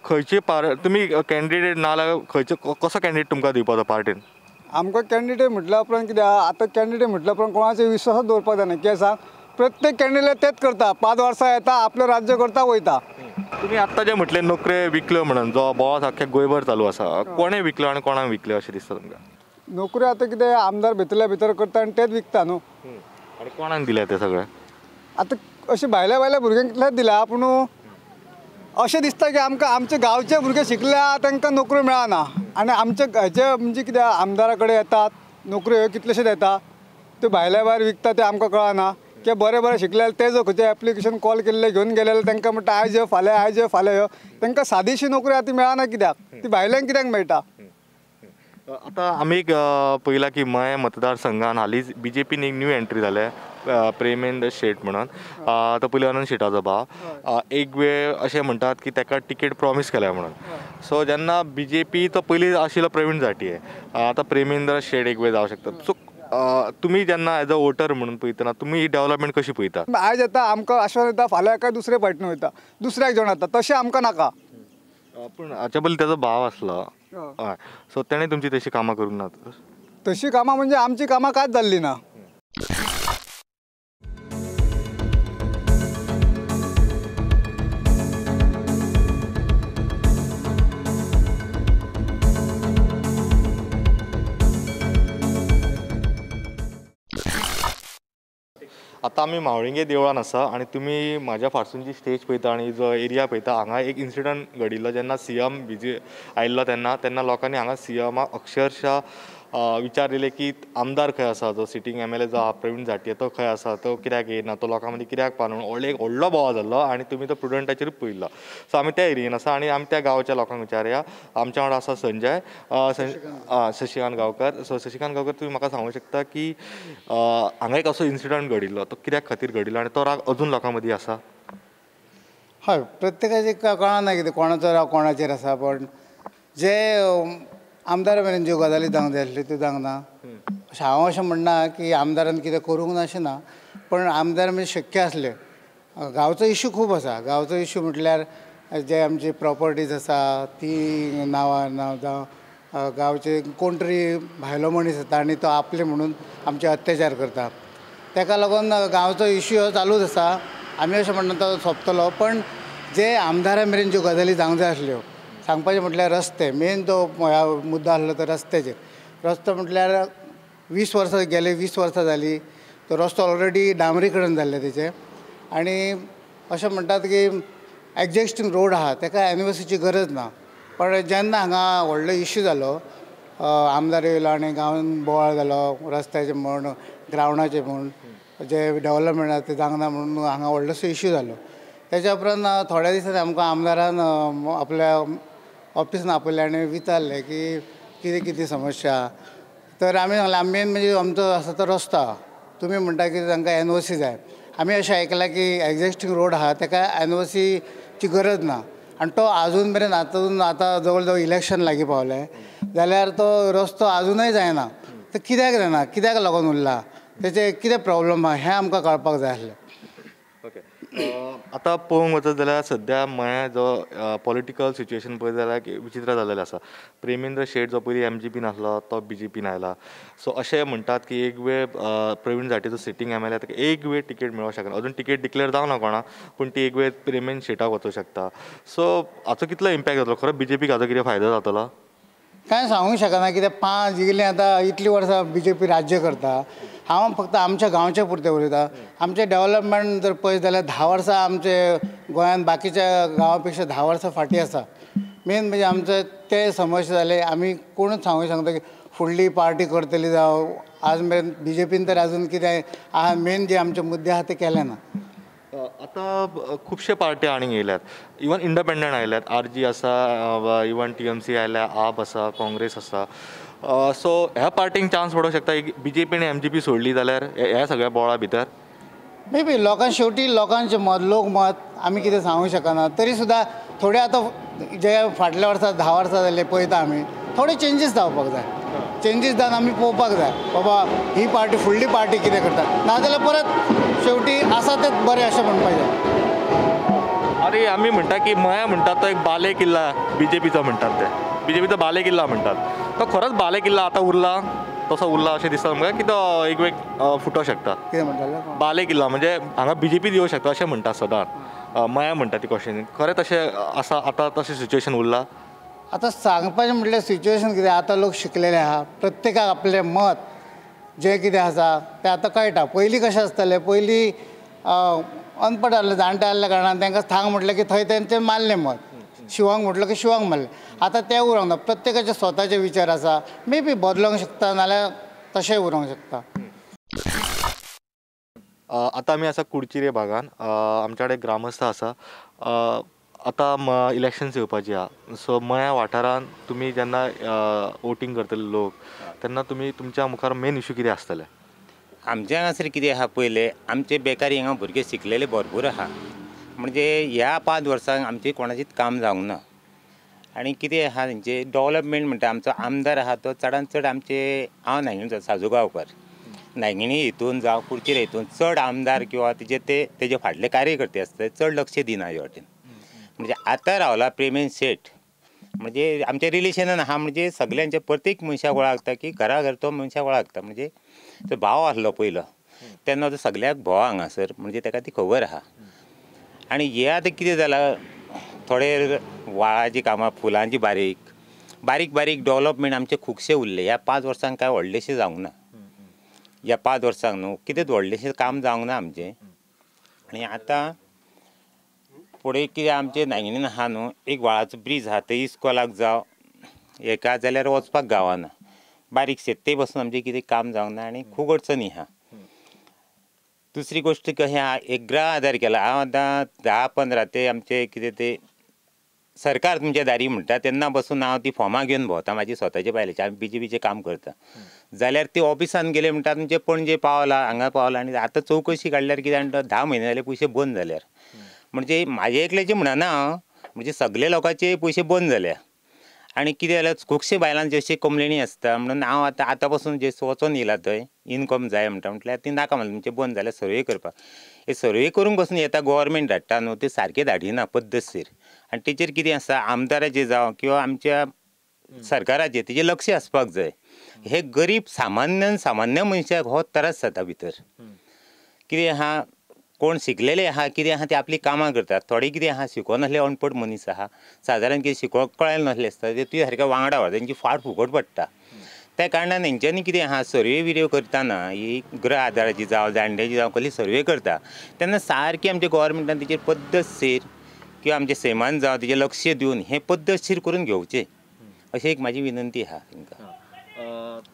S1: खंयचे तुमी कॅन्डिडेट ना जाल्यार खंयचे कसो कॅन्डिडेट तुमकां दिवपाचो पार्टीन?
S4: आमकां कॅन्डिडेट म्हटल्या उपरांत कितें आहा, आतां कॅन्डिडेट म्हटल्या उपरांत कोणाचेर विश्वासूच दवरपाक जायना। कित्याक सांग, प्रत्येक कॅन्डिडेट तेंच करता, 5 वर्सां येता आपलें राज्य करता वयता।
S1: तुमी आत्तां जे म्हटलें नोकऱ्यो विकल्यो म्हणून जो बोवाळ आख्ख्या गोंयभर चालू आसा, कोणें विकल्यो आनी कोणाक विकल्यो अशें दिसता तुमकां?
S4: नोकऱ्यो आतां कितें आमदार भितरल्या भितर करता आनी तेच विकता न्हू.
S1: आनी कोणाक दिल्या ते सगळे?
S4: आतां अशें भायल्या भायल्या भुरग्यांक कितल्याच दिल्या, पूण अशें दिसता की आमकां आमचे गांवचे भुरगे शिकल्या तांकां नोकऱ्यो मेळना आनी आमचे हेचे म्हणजे कितें आमदारा कडेन येतात नोकऱ्यो ह्यो कितलेशेच येता, त्यो भायल्या भायर विकता ते आमकां कळना. ते बरे बरे शिकले ते जो खंयचे एप्लिकेशन कॉल केल्ले घेवन गेले तांकां म्हणटा आयज यो फाल्यां, आयज यो फाल्यां यो, तांकां सादीशी नोकरी आतां मेळना कित्याक, ती भायल्यांक कित्याक मेळटा?
S1: आतां आमी एक पळयलां की मयें मतदारसंघान हालींच बी जे पीन एक न्यू एंट्री जाल्या, प्रेमेंद्र शेट म्हणून, तो पयलीं अनंत शेटाचो भाव. एक वेळ अशें म्हणटात की ताका तिकेट प्रॉमीस केल्या म्हणून. सो जेन्ना बी जे पी तो पयलीं आशिल्लो प्रवीण झांट्ये, आतां प्रेमेंद्र शेट एक वेळ जावंक शकता. सो तुमी जेन्ना एज अ वोटर म्हणून पळयतना तुमी ही डेवलपमेंट कशी पळयता?
S4: आयज येता आमकां आश्वासन येता, फाल्यां काय दुसरे पार्टीन वयता, दुसऱ्याक जेवण येता, तशें आमकां नाका.
S1: पूण हाच्या पयलीं ताजो भाव आसलो, हय, सो तेणें तुमची तशी कामां करूंक ना?
S4: तशी कामां म्हणजे आमची कामां कांयच जाल्ली ना.
S1: आतां आमी मावळिंगे देवळान आसा आनी तुमी म्हाज्या फाटसून जी स्टेज पळयता आनी जो एरिया पळयता हांगा एक इन्सिडंट घडिल्लो जेन्ना सी एम बिजी आयिल्लो तेन्ना तेन्ना लोकांनी हांगा सी एमाक अक्षरशा विचारिल्लें की आमदार खंय आसा, जो सिटींग एम एल ए जो आहा प्रवीण झांट्ये तो खंय आसा, तो कित्याक येना, तो लोकां मदीं कित्याक पावना म्हणून व्हडलो एक व्हडलो बोवाळ जाल्लो आनी तुमी तो प्रुडंटाचेरूच पळयल्लो. सो आमी त्या एरियेन आसा आनी आमी त्या गांवच्या लोकांक विचारया. आमच्या वांगडा आसा संजय शशिकांत गांवकर. सो शशिकांत गांवकर, तुमी म्हाका सांगूंक शकता की हांगा एक असो इन्सिडंट घडिल्लो, तो कित्याक खातीर घडिल्लो आनी तो राग अजून लोकां मदीं आसा?
S5: हय, प्रत्येकाचें कळना कितें कोणाचो राग कोणाचेर आसा, पण जे आमदारा मेरेन ज्यो गजाली जावंक जाय आसल्यो त्यो जावंक ना. अशें हांव अशें म्हणना की आमदारान कितें करूंक ना अशें ना, पण आमदार म्हणजे शक्य आसलें. गांवचो इशू खूब आसा. गांवचो इशू म्हटल्यार जे आमची प्रॉपर्टीज आसा ती नांवार ना, जावं गांवचे कोण तरी भायलो मनीस येता आनी तो आपले म्हणून आमचे अत्याचार करता, ताका लागून गांवचो इशू हो चालूच आसा. आमी अशें म्हणना तो सोंपतलो, पण जे आमदारा मेरेन ज्यो गजाली जावंक जाय आसल्यो, सांगपाचें म्हटल्यार रस्ते मेन तो मुद्दो आसलो तो रस्त्याचेर. रस्तो म्हटल्यार 20 वर्सां गेले, 20 वर्सां जालीं तो रस्तो ऑलरेडी डांबरीकरण जाल्लें तेचें. आनी अशें म्हणटात की एग्जिस्टींग रोड आहा ताका एनओसीची गरज ना, पण जेन्ना हांगा व्हडलो इश्यू जालो, आमदार येयलो आनी गांवान बोवाळ जालो रस्त्याचें म्हण, ग्रावंडाचें म्हण, जे डेवलपमेंट आसा तें जावंक ना म्हणून हांगा व्हडलोसो इश्यू जालो. तेच्या उपरांत थोड्या दिसांनी आमकां आमदारान आपल्या ऑफिसान आपयलें आनी विचारलें की कितें कितें समस्या. तर आमी सांगलें मेन म्हणजे आमचो आसा तो रस्तो आहा, तुमी म्हणटा की तांकां एनओसी जाय. आमी अशें आयकलां की एग्जिस्टींग रोड आहा ताका एनओसीची गरज ना, आनी तो आजून मेरेन आतां जवळ जवळ इलेक्शन लागीं पावलें जाल्यार तो रस्तो आजुनय जायना. तर कित्याक जायना, कित्याक लागून उरला, तेचे कितें प्रॉब्लम आहा हें आमकां कळपाक जाय आसलें.
S1: ओके, आतां पळोवंक वचत जाल्यार सद्या मळ्या जो पॉलिटिकल सिच्युएशन पळयत जाल्यार विचित्र जाल्लें आसा. प्रेमेंद्र शेट जो पयलीं एम जी पीन आसलो तो बी जे पीन आयला. सो अशें म्हणटात की एक वेळ प्रवीण झांट्ये जो सिटींग एम एल ए ताका एक वेळ तिकेट मेळोंक शकना, अजून तिकेट डिक्लेर जावंक ना कोणाक, पूण ती एक वेळ प्रेमेंद्र शेटाक वचूंक शकता. सो हाचो कितलो इम्पॅक्ट जातलो, खरो बी जे पीक हाचो कितें फायदो जातलो?
S5: कांय सांगूंक शकना, कित्याक 5 जिखलीं आतां इतलीं वर्सां बी जे पी राज्य करता. हांव फक्त आमच्या गांवच्या पुरतें उलयतां. आमचें डेवलपमेंट जर पळयत जाल्यार 10 वर्सां आमचे गोंयांत बाकीच्या गांवा पेक्षा 10 वर्सां फाटीं आसा. मेन म्हणजे आमचे ते समस्या जाले, आमी कोणूच सांगूंक शकना की फुडली पार्टी करतली जावं. आज मेरेन बी जे पीन तर आजून कितें आहा मेन जे आमचे मुद्दे आहा ते केले ना.
S1: आतां खुबशे पार्टी आनीक येयल्यात, इवन इंडिपेंडंट आयल्यात, आर जी आसा, इवन टी एम सी आयल्या, आप आसा, काँग्रेस आसा. सो ह्या पार्टींक चान्स पडोवंक शकता बी जे पी आनी एम जी पी सोडली जाल्यार ह्या सगळ्या बोळा भितर?
S5: मे बी लोकां शेवटी लोकांचें मत, लोकमत आमी कितें सांगूंक शकना. तरी सुद्दां थोडे आतां जे फाटल्या वर्सा 10 वर्सां जाल्ले पळयता आमी, थोडे चेंजीस जावपाक जाय. चेंजीस जावन आमी पळोवपाक जाय बाबा ही पार्टी फुडली पार्टी कितें करता, नाजाल्यार परत शेवटी आसा तें बरें अशें म्हणपाक जाय.
S1: अरे आमी म्हणटा की मया म्हणटात तो एक बाले किल्ला बी जे पीचो म्हणटात, ते बी जे पीचो बाले किल्ला म्हणटात, तो खरोच बाले किल्ला आतां उरला तसो उरला अशें दिसता तुमकां की तो एक वेळ फुटोवंक शकता?
S5: कितें म्हणटाले?
S1: बाले किल्ला म्हणजे हांगा बी जे पी येवंक शकता अशें म्हणटात सदांच. मया म्हणटा ती क्वेश्चन खरें तशें आसा आतां तशें सिच्युएशन उरलां?
S5: आतां सांगपाचें म्हटल्यार सिच्युएशन कितें आतां लोक शिकलेले आहा, प्रत्येकाक आपलें मत जें कितें आसा तें आतां कळटा. पयलीं कशें आसतालें, पयलीं अनपड आहले जाणटे आहल्या कारणान तांकां थांग म्हटलें की थंय तेंचें मारलें मत, शिवांक म्हटलं की शिवांक मारलें. आतां तें उरोंक ना, प्रत्येकाचे स्वताचे विचार आसा, मे बी बदलोंक शकता नाल्यार तशेंय उरोंक शकता.
S1: आतां आमी आसा कुडचिरे भागान, आमच्या कडेन ग्रामस्थ आसा. आतां इलेक्शन्स येवपाची आहा, सो मया वाठारान तुमी जेन्ना वोटींग करतले लोक तेन्ना तुमी तुमच्या मुखार मेन इशू कितें आसतले?
S6: आमच्या हांगासर कितें आहा, पयलें आमचे बेकारी हांगा भुरगे शिकलेले भरपूर आहा, म्हणजे ह्या 5 वर्सांक आमचें कोणाचेंच काम जावंक ना. आनी कितें आहा तेंचे डेवलपमेंट म्हणटा, आमचो आमदार आहा तो चडान चड आमचे, हांव नायगिणी साजू गांवकर, नायगिणी हितून जावं कुडचिरे हितून चड आमदार किंवा तेजे ते तेजे फाटले कार्यकर्ते आसता चड लक्ष दिना हे वाटेन. म्हणजे आतां रावला प्रेमेन शेट, म्हणजे आमच्या रिलेशनान आहा, म्हणजे सगल्यांच्या प्रत्येक मनशाक वळखता की घरा घर तो मनशाक वळखता. म्हणजे तो भाव आसलो पयलो तेन्ना तो सगल्याक भोव हांगासर, म्हणजे ताका ती खबर आहा. आनी हे आतां कितें जालां, थोडे व्हाळाचीं कामां, फुलांची बारीक बारीक बारीक डेवलपमेंट आमचें खुबशें उरलें. ह्या 5 वर्सांक कांय व्हडलेशें जावंक ना, ह्या 5 वर्सांक न्हू कितेंच व्हडलेशें काम जावंक ना आमचें. आनी आतां फुडें कितें आमचें नायगिणीन आहा न्हू एक व्हाळाचो ब्रीज आहा, थंय इस्कोलाक जावं हेका जाल्यार वचपाक गावना, बारीकशें ते बसून आमचें कितें काम जावंक ना आनी खूब अडचणी आहा. दुसरी गोश्ट कशें आहा, एक ग्रह आदार केला. हांव आतां 10-15 ते आमचे कितें ते सरकार तुमच्या दारी म्हणटा तेन्ना बसून हांव ती फॉर्मां घेवन भोंवता म्हाजी स्वताच्या बायलेची, आमी बीजेपीचें काम करता. जाल्यार ती ऑफिसान गेले म्हणटा तुमचे पणजे पावला हांगा पावला, आनी आतां चवकशी काडल्यार कितें म्हणटा 10 म्हयने जाले पयशे बंद जाल्यार. म्हणजे म्हाजे एकल्याचे म्हणना हांव, म्हणजे सगळे लोकांचे पयशे बंद जाल्या. आनी कितें जाल्यार खुबशे बायलांचे अशी कंप्लेनी आसता, म्हणून हांव आतां आतां पासून जे वचोन येयला थंय इनकम जाय म्हणटा, म्हटल्यार ती नाका म्हणलें तुमचें बंद जाल्यार सर्वे करपाक. हे सर्वे करूंक बसून येता गोवोरमेंट धाडटा न्हू ते सारकें धाडिना पद्दतशीर. आनी तेचेर कितें आसा आमदाराचें जावं किंवा आमच्या सरकाराचें तेजें लक्ष आसपाक जाय. हे गरीब सामान्य सामान्य मनशाक हो त्रास जाता भितर. कितें आहा कोण शिकलेले आहा कितें आहा ते आपलीं कामां करतात, थोडे कितें आहा शिकोन नासले अणपड मनीस आहा, सादारण कितें शिकोवंक कळ्ळें नासलें आसता ते तुज्या सारक्या वांगडा व्हर तेंची फाट फुकट पडटा. त्या कारणान हेंच्यांनी कितें आहा सर्वे बिर्वे करतना ही गृह आदाराची जावं जाणट्याची जावं कसली सर्वे करता तेन्ना सारकी आमच्या गोवोरमेंटान तेचेर पद्दतशीर किंवा आमच्या सैमान जावं तेजें लक्ष दिवन हें पद्दतशीर करून घेवचें अशें एक म्हाजी विनंती आहा तेंकां.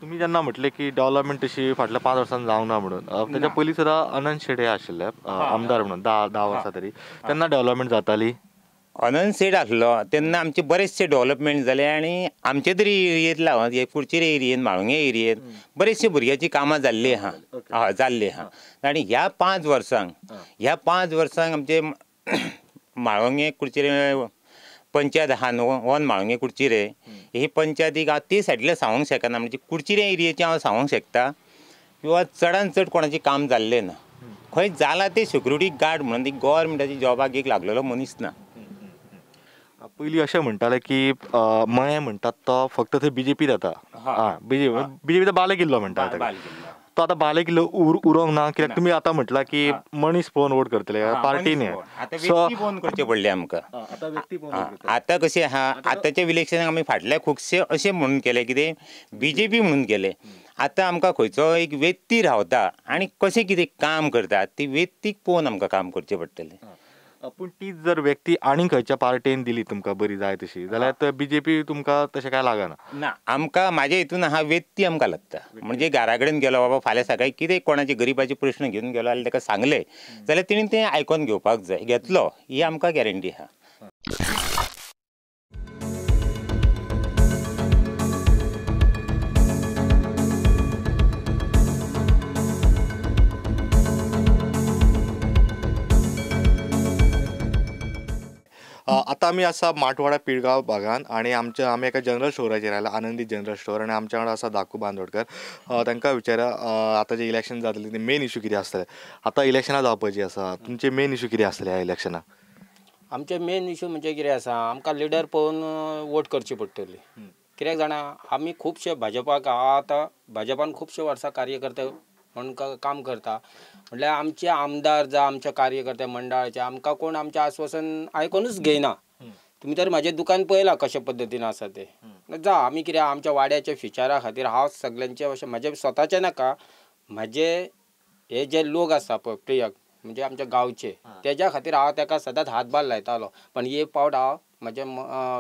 S1: तुमी जेन्ना म्हटलें की डेवलपमेंट तशी फाटल्या 5 वर्सांन जावंक ना म्हणून, तेच्या पयलीं सुद्दां अनंत शेट आशिल्ले आमदार म्हणून 10 वर्सां तरी, तेन्ना डेवलपमेंट जाताली?
S6: अनंत शेट आसलो तेन्ना आमचे बरेचशे डेवलपमेंट जाले आनी आमचे तरी एरियेंत, कुडचिरे एरियेन, म्हाळुंगे एरियेन बरेचशे भुरग्याची कामां जाल्लीं आहा, हय जाल्लीं आहा. आनी ह्या 5 वर्सांक, ह्या 5 वर्सांक आमचे म्हाळुंगे कुडचिरे पंचायत आहा न्हू, वन म्हाळुंगे कुडचिरे ही पंचायतीक हांव ती सायडील्यान सांगूंक शकना, म्हणजे कुडचिरे एरियेचें हांव सांगूंक शकता किंवा चडान चड कोणाचें काम जाल्लें ना. खंय जालां तें सिक्युरिटी गार्ड म्हणून ती गोवोरमेंटाच्या जॉबाक एक लागलेलो मनीस ना.
S1: पयलीं अशें म्हणटाले की मये म्हणटात तो फक्त थंय बीजेपी जाता, बीजेपी बाले किल्लो म्हणटा तो, आतां बाले किल्लो उरोंक ना कित्याक तुमी आतां म्हटलां की मनीस पळोवन वोट करतले पार्टी न्ही,
S6: आतां व्यक्ती पळोवन करचें पडलें आमकां. आतां कशें आहा आतांच्या इलेक्शनाक आमी फाटल्या खुबशे अशें म्हणून केलें कितें बीजेपी म्हणून केलें. आतां आमकां खंयचो एक व्यक्ती रावता आनी कशें कितें काम करता ती व्यक्तीक पळोवन आमकां काम करचें पडटलें.
S1: पूण तीच जर व्यक्ती आनी खंयच्या पार्टेन दिली तुमकां बरी जाय तशी जाल्यार बीजेपी तुमकां तशें कांय लागना?
S6: ना, आमकां म्हाज्या हितून आहा व्यक्ती आमकां लागता. म्हणजे घरा कडेन गेलो बाबा फाल्यां सकाळीं कितें कोणाचे गरिबाचे प्रश्न घेवन गेलो जाल्यार ताका सांगलें जाल्यार तेणी तें आयकोन घेवपाक जाय, घेतलो ही आमकां गॅरंटी आहा.
S1: आतां आमी आसा माटवाडा पिळगांव भागान आनी आमच्या आमी एका जनरल स्टोराचेर आयला, आनंदी जनरल स्टोर, आनी आमच्या वांगडा आसा धाकू बांदोडकर. तांकां विचारा आतां जे इलेक्शन जातलें ते मेन इशू कितें आसतले, आतां इलेक्शनां जावपाची आसा, तुमचे मेन इशू कितें आसतले ह्या इलेक्शनाक?
S7: आमचे मेन इशू म्हणजे कितें आसा, आमकां लिडर पळोवन वोट करची पडटली. कित्याक जाणा, आमी खुबशे भाजपाक आतां भाजपान खुबशे वर्सां कार्यकर्ते म्हणून काम करता. म्हटल्यार आमचे आमदार जावं आमचे कार्यकर्ते मंडळाचे आमकां कोण आमचें आस्वासन आयकोनूच घेयना. तुमी तर म्हाजें दुकान पळयलां कशे पद्दतीन आसा तें. जा आमी कितें आमच्या वाड्याच्या फ्युचरा खातीर हांव सगल्यांचें अशें म्हाजें स्वताचें नाका, म्हाजे हे जे लोक आसा पळय प्रियक म्हणजे आमच्या गांवचे तेज्या खातीर हांव ताका सदांच हातभार लायतालो. पण एक पावट हांव म्हजें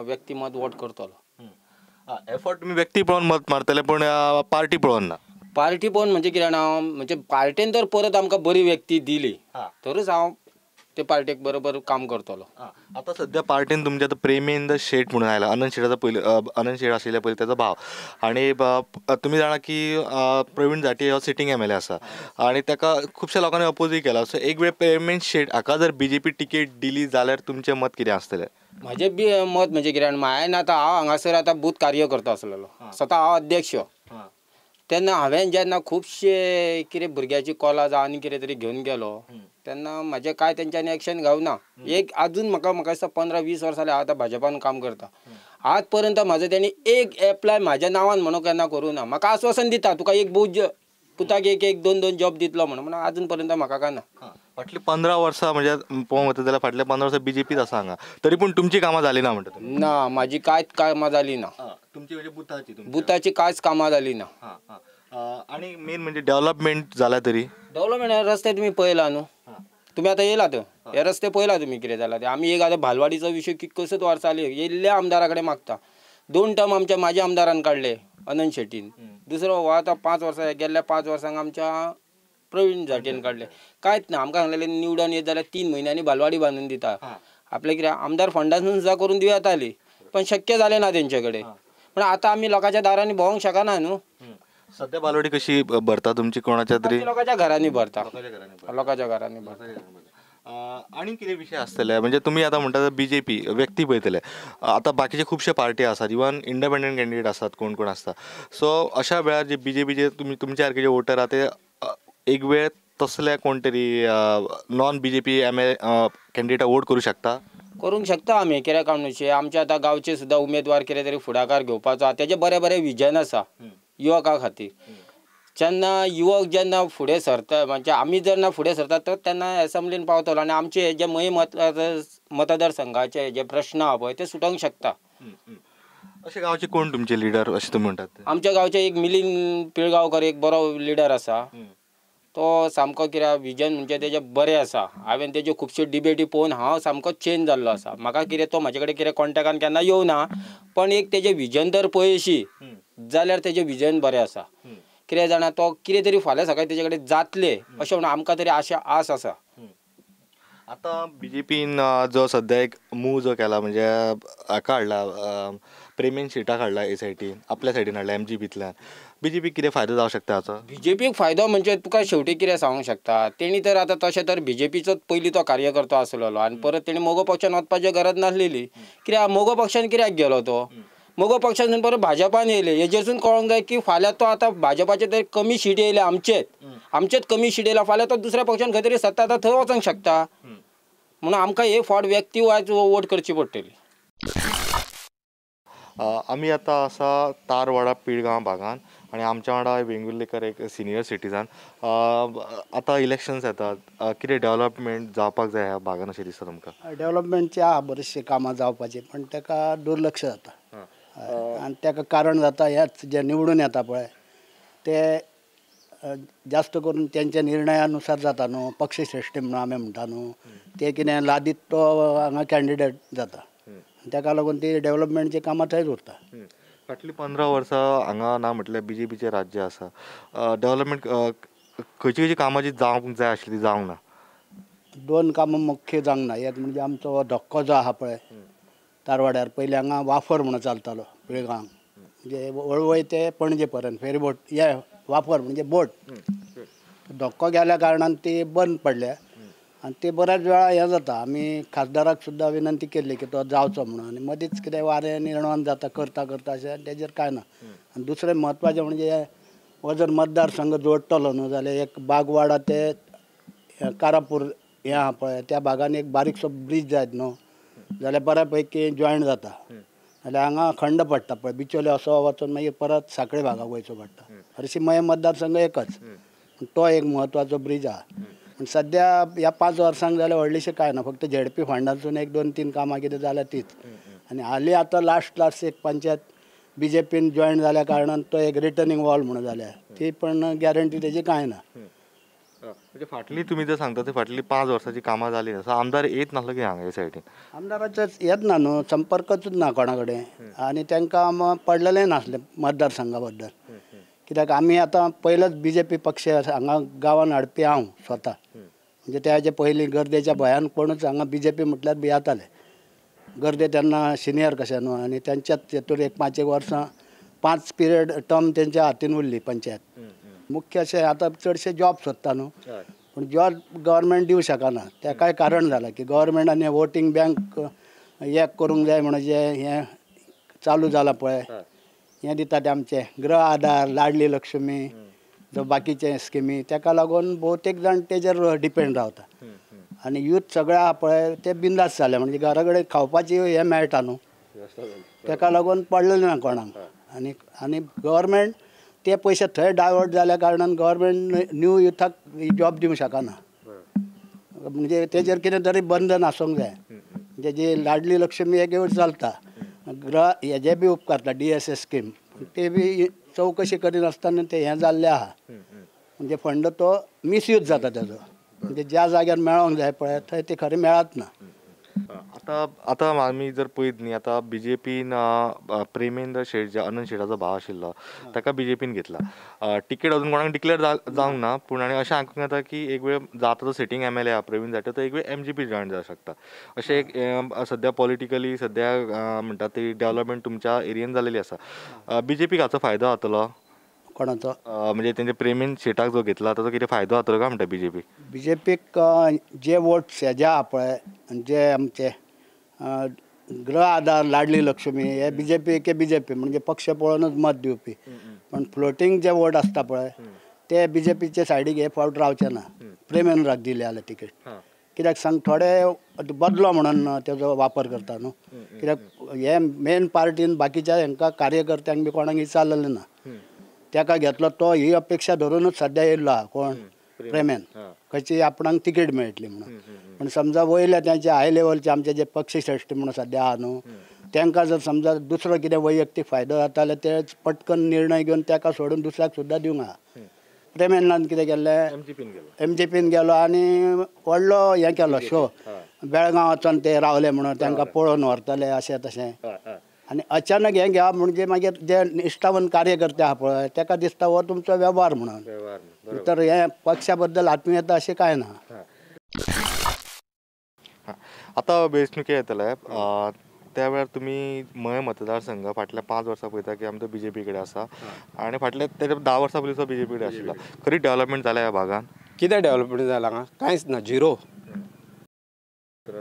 S7: व्यक्तिमत वोट करतलो.
S1: एफर्ट तुमी व्यक्ती पळोवन मत मारतले पूण पार्टी पळोवन ना.
S7: पार्टी पळोवन म्हणजे कितें जाणा, म्हणजे पार्टेन जर परत आमकां बरी व्यक्ती दिली तरूच हांव ते पार्टेक बरोबर काम करतलो.
S1: आतां सद्या पार्टीन तुमच्या आतां प्रेमेंद्र शेट म्हणून आयला, अनंत शेटाचो पयलीं अनंत शेट आशिल्ले पयलीं तेजो भाव, आनी तुमी जाणा की प्रवीण झांट्ये हो सिटींग एम एल ए आसा आनी ताका खुबश्या लोकांनी अपोजूय केला. सो एक वेळ प्रेमेंद्र शेट हाका जर बी जे पी तिकेट दिली जाल्यार तुमचें मत कितें आसतलें?
S7: म्हजें बी मत म्हणजे कितें, हांवें आतां हांव हांगासर आतां बूथ कार्यकर्तो आसलेलो, स्वता हांव अध्यक्ष, तेन्ना हांवें जेन्ना खुबशे कितें भुरग्याची कॉलां जावं आनी कितें तरी घेवन गेलो तेन्ना म्हाजें कांय तेंच्यांनी एक्शन घेवना. एक आजून म्हाका म्हाका दिसता 15-20 वर्सां जालीं हांव आतां भाजपान काम करता, आज पर्यंत म्हाजो तेणी एक एप्लाय म्हाज्या नांवान म्हणून केन्ना करूं ना. म्हाका आस्वासन दिता तुका एक बूथ पुताक एक एक दोन दोन जॉब दितलो म्हणून, म्हणून आजून पर्यंत म्हाका काय ना.
S1: फाटलीं 15 वर्सां म्हणजे पळोवंक वता जाल्यार फाटल्या 15 वर्सां बीजेपीच आसा हांगा, तरी पूण तुमची कामां जाली ना म्हणटा तुमी?
S7: ना, म्हाजी कांयच कामां जाली ना.
S1: तुमची म्हणजे बुथाची?
S7: बुथाची कांयच कामां जाली ना.
S1: आनी मेन म्हणजे डेवलपमेंट जाला तरी?
S7: डेवलपमेंट रस्ते तुमी पळयला न्हू, तुमी आतां येयलात हे रस्ते पळयला तुमी कितें जाला ते. आमी एक आतां भालवाडीचो विशय कितकोसोच वर्सां जाली येयल्ल्या आमदारा कडेन मागता. 2 टर्म आमच्या म्हाज्या आमदारान काडले अनंत शेटीन, दुसरो हो आतां 5 वर्सां गेल्ल्या 5 वर्सांक आमच्या प्रवीण झांट्येन काडले. कांयच ना. आमकां सांगलेलें निवडून येत जाल्यार 3 म्हयन्यांनी बालवाडी बांदून दिता, आपले कितें आमदार फंडासून सुद्दां करून दिवं येताली, पण शक्य जालें ना तेंचे कडेन. पण आतां आमी लोकांच्या दारांनी भोंवंक शकना न्हू.
S1: सद्या बालवाडी कशी भरता तुमची कोणाच्या तरी?
S7: लोकांच्या घरांनी भरता, लोकांच्या घरांनी भरता.
S1: आनी कितें विशय आसतले म्हणजे तुमी आतां म्हणटा बी जे पी व्यक्ती पळयतले, आतां बाकीचे खुबशे पार्टी आसात, इवन इंडिपेंडंट कॅन्डिडेट आसात, कोण कोण आसता, सो अशा वेळार जे बी जे पीचे तुमी तुमच्या सारके जे वोटर आहा ते एक वेळ तसले कोण तरी non B J P M L कॅन्डिडेटाक vote करूं शकता?
S7: करूंक शकता आमी, कित्याक काय म्हणून आमच्या आतां गांवचे सुद्दां उमेदवार कितें तरी फुडाकार घेवपाचो आहा, तेजें बरें बरें विजन आसा युवका खातीर. जेन्ना युवक जेन्ना फुडें सरता म्हणजे आमी जेन्ना फुडें सरता तर तेन्ना एसेंब्लीन पावतलो आनी आमचे जे मये मतदारसंघाचे जे प्रश्न आहा पळय ते सुटोवंक शकता.
S1: अशे गांवचे कोण तुमचे लिडर अशें तुमी म्हणटात?
S7: आमच्या गांवचे एक मिलिंद पिळगांवकर एक बरो लिडर आसा, तो सामको कित्याक विजन म्हणजे तेजें बरें आसा. हांवें तेज्यो खुबश्यो डिबेटी पळोवन हांव सामको चेंज जाल्लो आसा. म्हाका कितें तो म्हाजे कडेन कितें कॉन्टेक्टान केन्ना येवना, पण एक तेजें विजन जर पळयशी जाल्यार तेजें विजन बरें आसा. कितें जाणा तो कितें तरी फाल्यां सकाळीं तेजे कडेन जातलें अशें म्हणून आमकां तरी आशा आस आसा.
S1: आतां बी जे पीन जो सद्या एक मूव जो केला म्हणजे हाका हाडला प्रेमेन शेटाक हाडला ए सायडीन, आपल्या सायडीन हाडला एम जी पींतल्यान, बी जे पीक कितें फायदो जावंक शकता हाचो?
S7: बी जे पीक फायदो म्हणजे तुका शेवटी कितें सांगूंक शकता, तेणी तर आतां तशें तर बी जे पीचोच पयलीं तो कार्यकर्तो आसलेलो आनी परत तेणी मगो पक्षान वचपाची गरज नासलेली. कित्याक मगो पक्षान कित्याक गेलो तो? मगो पक्षान परत भाजपान येयले, हेजेरसून कळोंक जाय की फाल्यां तो आतां भाजपाचे तरी कमी सीट येयले, आमचेच आमचेच कमी सीट येयल्या, फाल्यां तो दुसऱ्या पक्षान खंय तरी सत्ता आतां थंय वचोंक शकता. म्हणून आमकां हे फावट व्यक्ती वायज वोट करची पडटली.
S1: आमी आतां आसा तारवाडा पिळगांव भागान आनी आमच्या वांगडा वेंगुर्लेकर एक सिनियर सिटीजन. आतां इलेक्शन्स येतात, कितें डेवलपमेंट जावपाक जाय ह्या भागान अशें दिसता तुमकां?
S8: डेवलपमेंटची आहा बरीचशीं कामां जावपाची, पण ताका दुर्लक्ष जाता आनी ताका कारण जाता हेच जे निवडून येता पळय ते जास्त करून तेंच्या निर्णयानुसार जाता न्हू, पक्षश्रेश्ठी म्हणून आमी म्हणटा न्हू, ते कितें लादीत तो हांगा कॅन्डिडेट जाता, ताका लागून ती डेवलपमेंटची कामां थंयच उरता.
S1: फाटलीं 15 वर्सां हांगा ना म्हटल्यार बी जे पीचें राज्य आसा, डेवलपमेंट खंयची खंयची कामां जी जावंक जाय आशिल्ली ती जावंक ना?
S8: 2 कामां मुख्य जावंक ना. एक म्हणजे आमचो धक्को जो आहा पळय तारवाड्यार, पयलीं हांगा वाफर म्हणून चलतालो पिळगांव, म्हणजे वळवय ते पणजे पर्यंत फेरीबोट, हे वाफर म्हणजे बोट, धक्को गेल्या कारणान ती बंद पडल्या आनी ते बऱ्याच वेळा हें जाता. आमी खासदाराक सुद्दां विनंती केल्ली की तो जावचो म्हणून, आनी मदींच कितें वारें निर्णवान जाता करता करता अशें तेजेर कांय ना. आनी दुसरें म्हत्वाचें म्हणजे हो जर मतदारसंघ जोडटलो न्हू जाल्यार एक बागवाडा ते कारापूर हें आहा पळय त्या भागान एक बारीकसो ब्रीज जायत न्हू जाल्यार बऱ्या पैकी जॉयंट जाता, जाल्यार हांगा खंड पडटा पळय बिचोले असो वचून मागीर परत साखळे भागाक वयचो पडटा. हरशीं मये मतदारसंघ एकच, तो एक म्हत्वाचो ब्रिज आहा. पूण सद्या ह्या 5 वर्सांक जाल्यार व्हडलेशें कांय ना, फक्त झेडपी फंडांतसून 1 2 3 कामां कितें जाल्या तीच. आनी हालीं आतां लास्ट लास्ट एक पंचायत बी जे पीन जॉयन जाल्या कारणान तो एक रिटर्निंग वॉल म्हणून जाल्या, ती पण गॅरंटी तेजी कांय ना.
S1: म्हणजे फाटली तुमी जर सांगता ते फाटली 5 वर्सांची कामां जाली ना, सो आमदार येत नासलो की हांगा हे सायडीन?
S8: आमदाराचेच येत ना न्हू, संपर्कच ना कोणा कडेन आनी तांकां पडलेलें नासलें मतदारसंघा बद्दल. कित्याक आमी आतां पयलोच बी जे पी पक्ष हांगा गांवान हाडपी हांव स्वता, म्हणजे त्याचे पयलीं गर्देच्या भंयान कोणूच हांगा बी जे पी म्हटल्यार भियेताले. गर्दे तेन्ना सिनियर कशें न्हू, आनी तेंच्याच हेतूर एक 5 वर्सां 5 पिरियड टर्म तेंच्या हातीन उरली पंचायत. मुख्य अशें आतां चडशे जॉब सोदता न्हू, पूण जॉब गव्हर्मेंट दिवं शकना. तेकाय कारण जालां की गव्हर्मेंटान वोटींग बँक एक करूंक जाय म्हणून जें हें चालू जालां पळय, हें दिता ते आमचें गृह आधार, लाडली लक्ष्मी, जो बाकीचे स्किमी, तेका लागून भोवतेक जाण तेजेर डिपेंड रावता. आनी यूथ सगळे आहा पळय ते बिंदास जाले, म्हणजे घरा कडेन खावपाची हें मेळटा न्हू, तेका लागून पडलेलें ना कोणाक. आनी आनी गव्हर्मेंट ते पयशे थंय डायवर्ट जाल्या कारणान गव्हर्मेंट न्यू युथाक जॉब दिवंक शकना. म्हणजे तेजेर कितें तरी बंधन आसूंक जाय. म्हणजे जी लाडली लक्ष्मी एक चलता, गृह हेजे बी उपकारता डी एस एस स्कीम, ते बी चवकशी करिनासतना ते हें जाल्लें आहा. म्हणजे फंड तो मिसयूज जाता तेजो, म्हणजे ज्या जाग्यार मेळोंक जाय पळय थंय ते खरें मेळत ना.
S1: आतां आतां आमी जर पळयत न्ही, आतां बी जे पीन प्रेमेंद्र शेट जे अनंत शेटाचो भाव आशिल्लो ताका बी जे पीन घेतला. टिकेट अजून कोणाक डिक्लेअर जावंक ना, पूण आनी अशें आयकूंक येता की एक वेळ जाता तो सिटींग एम एल ए प्रवीण जाटे तो एक वेळ एम जी पी जॉयन जावंक शकता. अशें एक सद्या पॉलिटिकली सद्या म्हणटा ती डेवलपमेंट तुमच्या एरियेन जालेली आसा. बी जे पीक हाचो फायदो जातलो
S8: कोणाचो?
S1: म्हणजे तेंचे प्रेमेंद्र शेटाक जो घेतला ताचो कितें फायदो जातलो काय म्हणटा B J P?
S8: B J पीक जे वोट्स हेजे आहा पळय, जे आमचे गृह आधार, लाडली लक्ष्मी, हे B J P K B J P म्हणजे पक्ष पळोवनच मत दिवपी. पण फ्लोटींग जे वोट आसता पळय ते बी जे पीचे सायडीक हे फावट रावचे ना. प्रेमेंद्राक दिले जाल्यार तिकेट, कित्याक सांग थोडे बदलो म्हणून तेजो वापर करता न्हू. कित्याक हे मेन पार्टीन बाकीच्या हेंकां कार्यकर्त्यांक बी कोणाक विचारलेलें ना. तेका घेतलो तो ही अपेक्षा धरूनच सद्या येयल्लो आहा कोण प्रेमेन, खंयची आपणाक तिकेट मेळटली म्हणून. पूण समजा वयल्या तेंचे हाय लेवलचे आमचे जे पक्षश्रेश्ठ म्हणून सद्या आहा न्हू, तेंकां जर समजा दुसरो कितें वैयक्तीक फायदो जाता जाल्यार ते पटकन निर्णय घेवन तेका सोडून दुसऱ्याक सुद्दां दिवंक आहा. प्रेमेनान कितें केल्लें, एम जी पीन गेलो आनी व्हडलो हें केलो शो, बेळगांव वचोन ते रावले म्हणून तेंकां पळोवन व्हरतले अशें तशें. आनी अचानक हें घेवप म्हणजे मागीर जे निश्ठावंत कार्यकर्ते आहा पळय तेका दिसता हो तुमचो वेव्हार म्हणून, तर हें पक्षा बद्दल आत्मीयता अशें कांय ना.
S1: आतां वेंचणुके येतले त्या वेळार तुमी मये मतदारसंघ फाटल्या 5 वर्सां पळयता की आमचो बी जे पी कडेन आसा आनी फाटल्या तेज्या 10 वर्सां पयलींचो बी जे पी कडेन आशिल्लो. खरी डेवलपमेंट जाल्या ह्या भागान?
S9: कितें डेवलपमेंट जालां हांगा? कांयच ना, झिरो.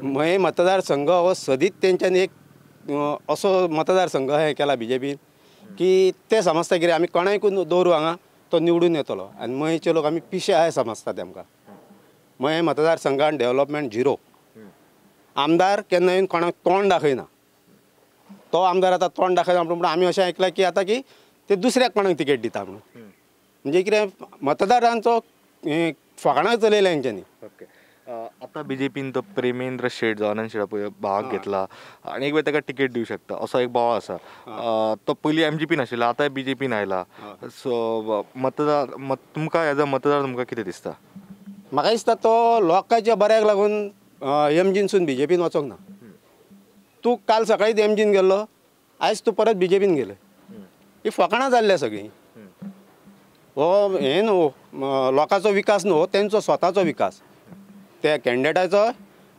S9: मये मतदारसंघ हो सदींच तेंच्यांनी एक असो मतदारसंघ हें केला बी जे पीन की ते समजता कितें आमी कोणाकूय दवरूं हांगा तो निवडून येतलो. आनी मयेचे लोक आमी पिशे आहाय समजता तेमकां. मये मतदारसंघान डेवलपमेंट झिरो. आमदार केन्ना येवन कोणाक तोंड दाखयना. तो आमदार आतां तोंड दाखयना म्हणून आमी अशें आयकलां की आतां की ते दुसऱ्याक कोणाक तिकेट दिता म्हणून. म्हणजे कितें मतदारांचो फकाणां चलयल्या हेंच्यांनी.
S1: आतां बी जे पीन तो प्रेमेंद्र शेट जो अनंत शेट पळय भाग घेतला आनी एक वेळ ताका तिकेट दिवं शकता असो एक बोवाळ आसा. तो पयलीं एम जी पीन आशिल्लो, आतां बी जे पीन आयला. सो मतदार तुमकां एज अ मतदार तुमकां कितें दिसता?
S9: म्हाका दिसता तो लोकांच्या बऱ्याक लागून एम जीनसून बी जे पीन वचोंक ना. तूं काल सकाळीच एम जीन गेल्लो, आयज तूं परत बी जे पीन गेले. ही फकाणां जाल्ल्या सगळीं. हो हें न्हू लोकांचो विकास न्हू, हो तेंचो स्वताचो विकास, त्या कॅन्डिडेटाचो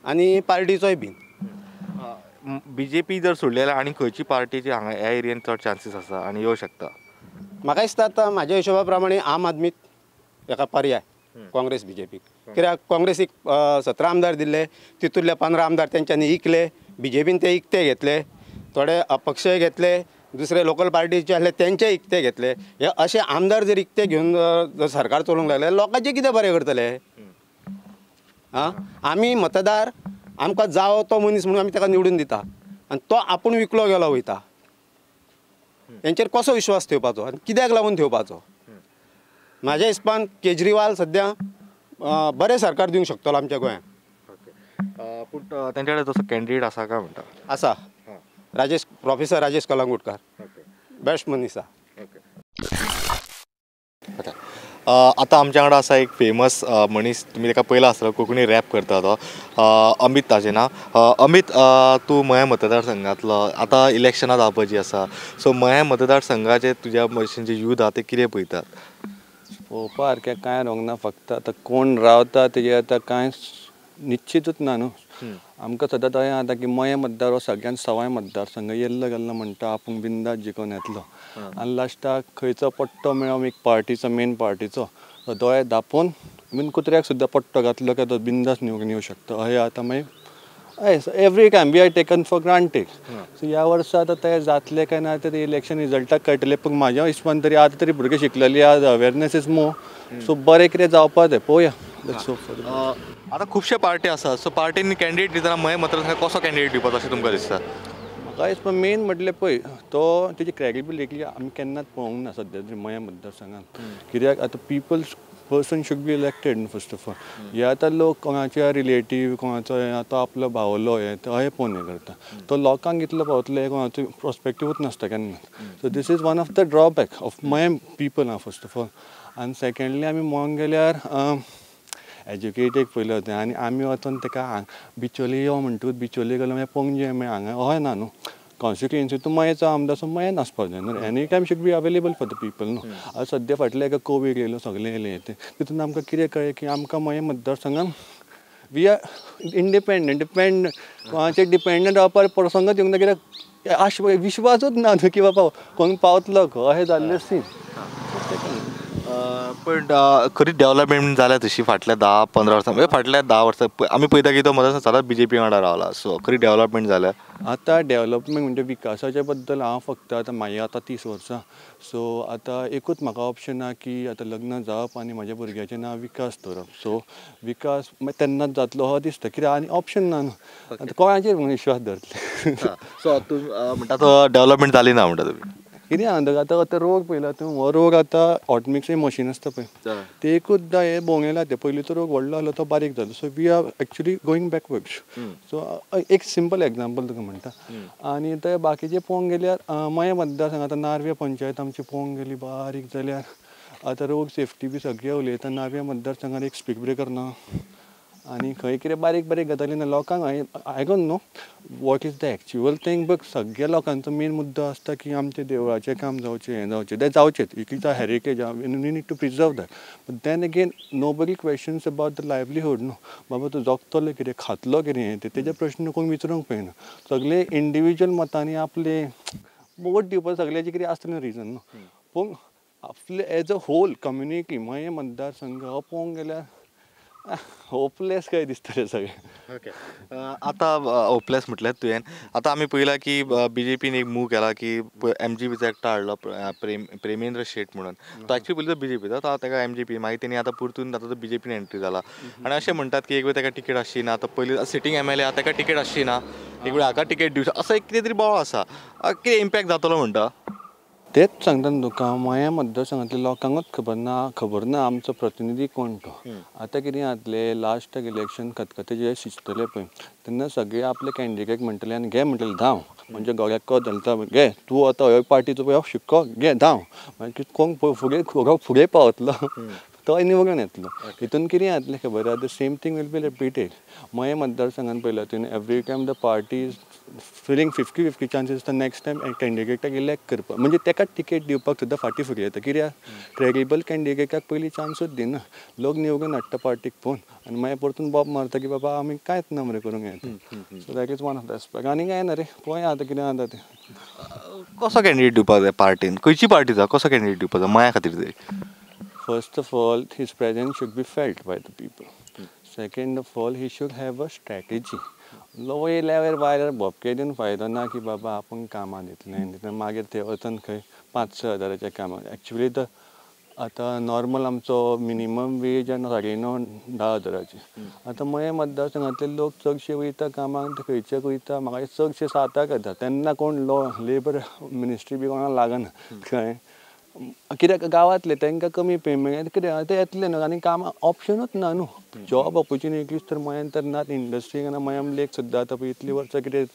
S9: आनी पार्टीचोय बीन.
S1: बी जे पी जर सोडली जाल्यार आनी खंयची पार्टीची हांगा ह्या एरियेन चड चान्सीस आसा आनी येवं शकता?
S9: म्हाका दिसता आतां म्हाज्या हिशोबा प्रमाणे आम आदमी एका पर्याय काँग्रेस बी जे पीक. कित्याक काँग्रेसीक 17 आमदार दिल्ले, तितूंतले 15 आमदार तेंच्यांनी इकले, बी जे पीन ते इकते घेतले, थोडे अपक्षय घेतले, दुसरे लोकल पार्टीचे आसले तेंचे इकते घेतले. हे अशे आमदार जर इकते घेवन जर सरकार चलोवंक लागले लोकांचें कितें बरें करतले? आं, आमी मतदार आमकां जावो तो मनीस म्हणून आमी ताका निवडून दिता आनी तो आपूण विकलो गेलो वयता. हेंचेर कसो विश्वास ठेवपाचो आनी कित्याक लागून ठेवपाचो? म्हाज्या हिसपान केजरीवाल सद्या बरें सरकार दिवंक शकतलो आमच्या गोंयांत.
S1: पूण तेंच्या कडेन तसो कॅन्डिडेट आसा काय म्हणटा?
S9: आसा, राजेश, प्रोफेसर राजेश कलंगूटकार बेस्ट मनीस आसा.
S1: आतां आमच्या वांगडा आसा एक फेमस मनीस, तुमी ताका पयला आसतलो, कोंकणी रॅप करता तो, अमित ताजें नांव. अमित, तूं मया मतदारसंघांतलो, आतां इलेक्शनां जावपाची आसा, सो मया मतदारसंघाचे तुज्या भशेन जे यूथ आहा ते कितें पळयतात?
S10: पळोवपा सारकें कांय रावंक ना, फक्त आतां कोण रावता तेजेर आतां कांय निश्चितूच ना न्हू. आमकां सदांच अशें जाता की मयें मतदार हो सगळ्यान सवाय मतदारसंघ, येल्लो गेल्लो म्हणटा आपूण बिंदास जिखून येतलो आनी लास्टाक खंयचो पट्टो मेळो एक पार्टीचो, मेन पार्टीचो, तो दोळे धांपून बीन कुत्र्याक सुद्दां पट्टो घातलो काय तो बिंदास निवडून येवं शकता. अशें आतां मागीर every time we are taken for granted. So ह्या वर्सा आतां तें जातलें काय ना तें इलेक्शन रिजल्टाक कळटलें, पूण म्हाज्या हिसपान तरी आतां तरी भुरगे शिकलेले आहा, अवेरनेस is more, सो बरें कितें जावपा जाय, पळोवया.
S1: आतां खुबशे पार्टी आसात, सो पार्टीन कॅन्डिडेट दितना मयें मतदारसंघाक कसो कॅन्डिडेट दिवपाचो अशें तुमकां दिसता?
S10: म्हाका दिसता मेन म्हटलें पळय तो तेजी क्रेडिबिलिटी आमी केन्नाच पळोवंक ना सद्या तरी मयें मतदारसंघात, कित्याक आतां people's person should be elected न्हू फर्स्ट ऑफ ऑल. हे आतां लोक कोणाच्या रिलेटीव, कोणाचो हें आतां आपलो भावलो हें तो अशें पळोवन हें करता, तो लोकांक कितलो पावतलो हें कोणाचो प्रोस्पेक्टिवूच नासता केन्ना. So this is one of the drawback of Mayem people आहा फर्स्ट ऑफ ऑल. आनी सेकेंडली आमी पळोवंक गेल्यार एज्युकेटेड पयलें वता आनी आमी वचोन ताका बिचोले यो म्हणटकूच बिचोले गेलो मागीर पणजे मागीर हांगा अशें ना न्हू. कॉन्स्टिट्युएन्सी तूं मयेचो आमदार, सो मयेन आसपाक जाय न्हू, any time should be available for the people न्हू. आतां सद्या फाटलें एका कोवीड येयलो, सगळें येयलें तें, तितून आमकां कितें कळ्ळें की आमकां मयें मतदारसंघान we are independent, depend कोणाचेर डिपेंडंट रावपाक प्रसंगच येवंक ना, कित्याक आश विश्वासूच ना न्हू की बाबा कोण पावतलो अशें जाल्लें सीन.
S1: पण खरी डेव्हलपमेंट जाल्या तशी फाटल्या 10-15 वर्सां, म्हणजे फाटल्या 10 वर्सां आमी पळयता की तो मतदारसंघ सदांच बीजेपी वांगडा रावला, सो खरी डेव्हलपमेंट जाल्या?
S10: आतां डेव्हलपमेंट म्हणजे विकासाच्या बद्दल हांव फक्त आतां म्हाजी आतां 30 वर्सां, सो आतां एकूच म्हाका ऑप्शन आहा की आतां लग्न जावप आनी म्हाज्या भुरग्याचें नांव विकास दवरप. सो विकास मागीर तेन्नाच जातलो हो दिसता, कित्याक आनी ऑप्शन ना न्हू, आतां कोणाचेर म्हणून विश्वास दवरतले?
S1: सो तूं म्हणटा तो डेव्हलपमेंट जाली ना म्हणटा तुमी?
S10: कितें आहा आतां आतां रोग पळयला तूं, हो रोग आतां हॉटमिक्स मशीन आसता पळय तें एकूचदां हें भोंवयला तें, पयलींचो रोग व्हडलो आसलो तो बारीक जालो. So we are actually going backwards. So एक सिंपल एग्जाम्पल तुका म्हणटा. आनी ते बाकीचे पळोवंक गेल्यार मयें मतदारसंघ आतां नार्वे पंचायत आमची पळोवंक गेली बारीक जाल्यार आतां रोड सेफ्टी बी सगळें उलयता, नार्वे मतदारसंघान एक स्पीड ब्रेकर ना आनी खंय कितें बारीक बारीक गजाली ना लोकांक. I don't know what is the actual thing, but सगळ्या लोकांचो मेन मुद्दो आसता की आमचें देवळाचें काम जावचें, हें जावचें, तें जावचेंच, it is a heritage, we need to preserve that. But then again nobody questions about the livelihood न्हू, बाबा तूं जगतलो कितें, खातलो कितें, हें तें तेजे प्रश्न कोण विचारूंक पळयना. सगळे इंडिविज्युअल मतांनी आपले वोट दिवपाक सगळ्याचें कितें आसता न्हू रिजन न्हू, पूण आपले as a whole community Mayem मतदारसंघ हो पळोवंक गेल्यार होपलेस काय दिसता रे सगळें.
S1: ओके, आतां होपलेस म्हटलें तुवें, आतां आमी पळयलां की बीजेपीन एक मूव केला की एमजीपीचो एकटो हाडलो प्रेमेंद्र शेट म्हणून, तो एक्चुअली पयलीं तो बीजेपीचो, तो ताका एमजीपी, मागीर तेणी आतां परतून आतां तो बीजेपीन एंट्री जाला आनी अशें म्हणटात की एक वेळ ताका तिकेट आसची ना, आतां पयलीं सिटींग एमएलए आहा ताका तिकेट आसची ना, एक वेळ हाका तिकेट दिवचो, असो एक कितें तरी बोवाळ आसा, कितें इम्पॅक्ट जातलो म्हणटा?
S10: तेच सांगता न्हू तुका, मयें मतदारसंघांतल्या लोकांकूच खबर ना आमचो प्रतिनिधी कोण तो. आतां कितें जातलें, लास्टाक इलेक्शन खतखतें जे शिजतलें पळय तेन्ना सगळे आपले कॅन्डिडेट म्हणटले आनी घे म्हणटले धांव, म्हणजे गोळ्याक धरता घे तूं आतां ह्या पार्टीचो पळय शिक्को घे धांव, मागीर कोण फुडें फुडें पावतलो तो निवडून येतलो. हितून कितें जातलें खबर आहा, the same thing will be repeated. Mayem मतदारसंघान पळयला तुवें, every time the party is feeling 50-50 chances आसता नेक्स्ट टायम कॅन्डिडेटाक इलेक्ट करपाक, म्हणजे ताका तिकेट दिवपाक सुद्दां फाटीं फुडें येता, कित्याक क्रेडिबल कॅन्डिडेटाक पयलीं चान्सूच दिना, लोक निवडून हाडटा पार्टीक पळोवन आनी मागीर परतून बोब मारता की बाबा आमी कांयच ना मरे करूंक येता. So that is one of the aspect. आनी कांय ना रे, पळोवया आतां कितें जाता तें.
S1: कसो कॅन्डिडेट दिवपाक जाय पार्टीन, खंयची पार्टी जाय, कसो कॅन्डिडेट दिवपाक जाय मया खातीर तरी?
S10: First of all, his presence should be felt by the people. Second of all, he should have a strategy. Low येयल्यार भायर भोपके दिवन फायदो ना की बाबा आपूण कामां दितलें तितलें, मागीर थंय वचून खंय 5-6 हजाराच्या कामाक. एक्चुली तर आतां नॉर्मल आमचो मिनिमम वेज आनी 9.5 10 हजाराची. आतां मयें मतदारसंघांतले लोक चडशे वयता कामाक, खंयचे वयता म्हाका चडशे 7 येता, तेन्ना कोण लो लेबर मिनिस्ट्री बी कोणाक लागना, कळ्ळें. कित्याक गांवांतले तांकां कमी पेमेंट कितें ते येतले न्हू आनी काम ऑप्शनूच ना न्हू. जॉब ऑपॉर्चुनिटीज तर मयांत तर नात, इंडस्ट्री ना मयाम लेक सुद्दां आतां पळय इतलीं वर्सां कितें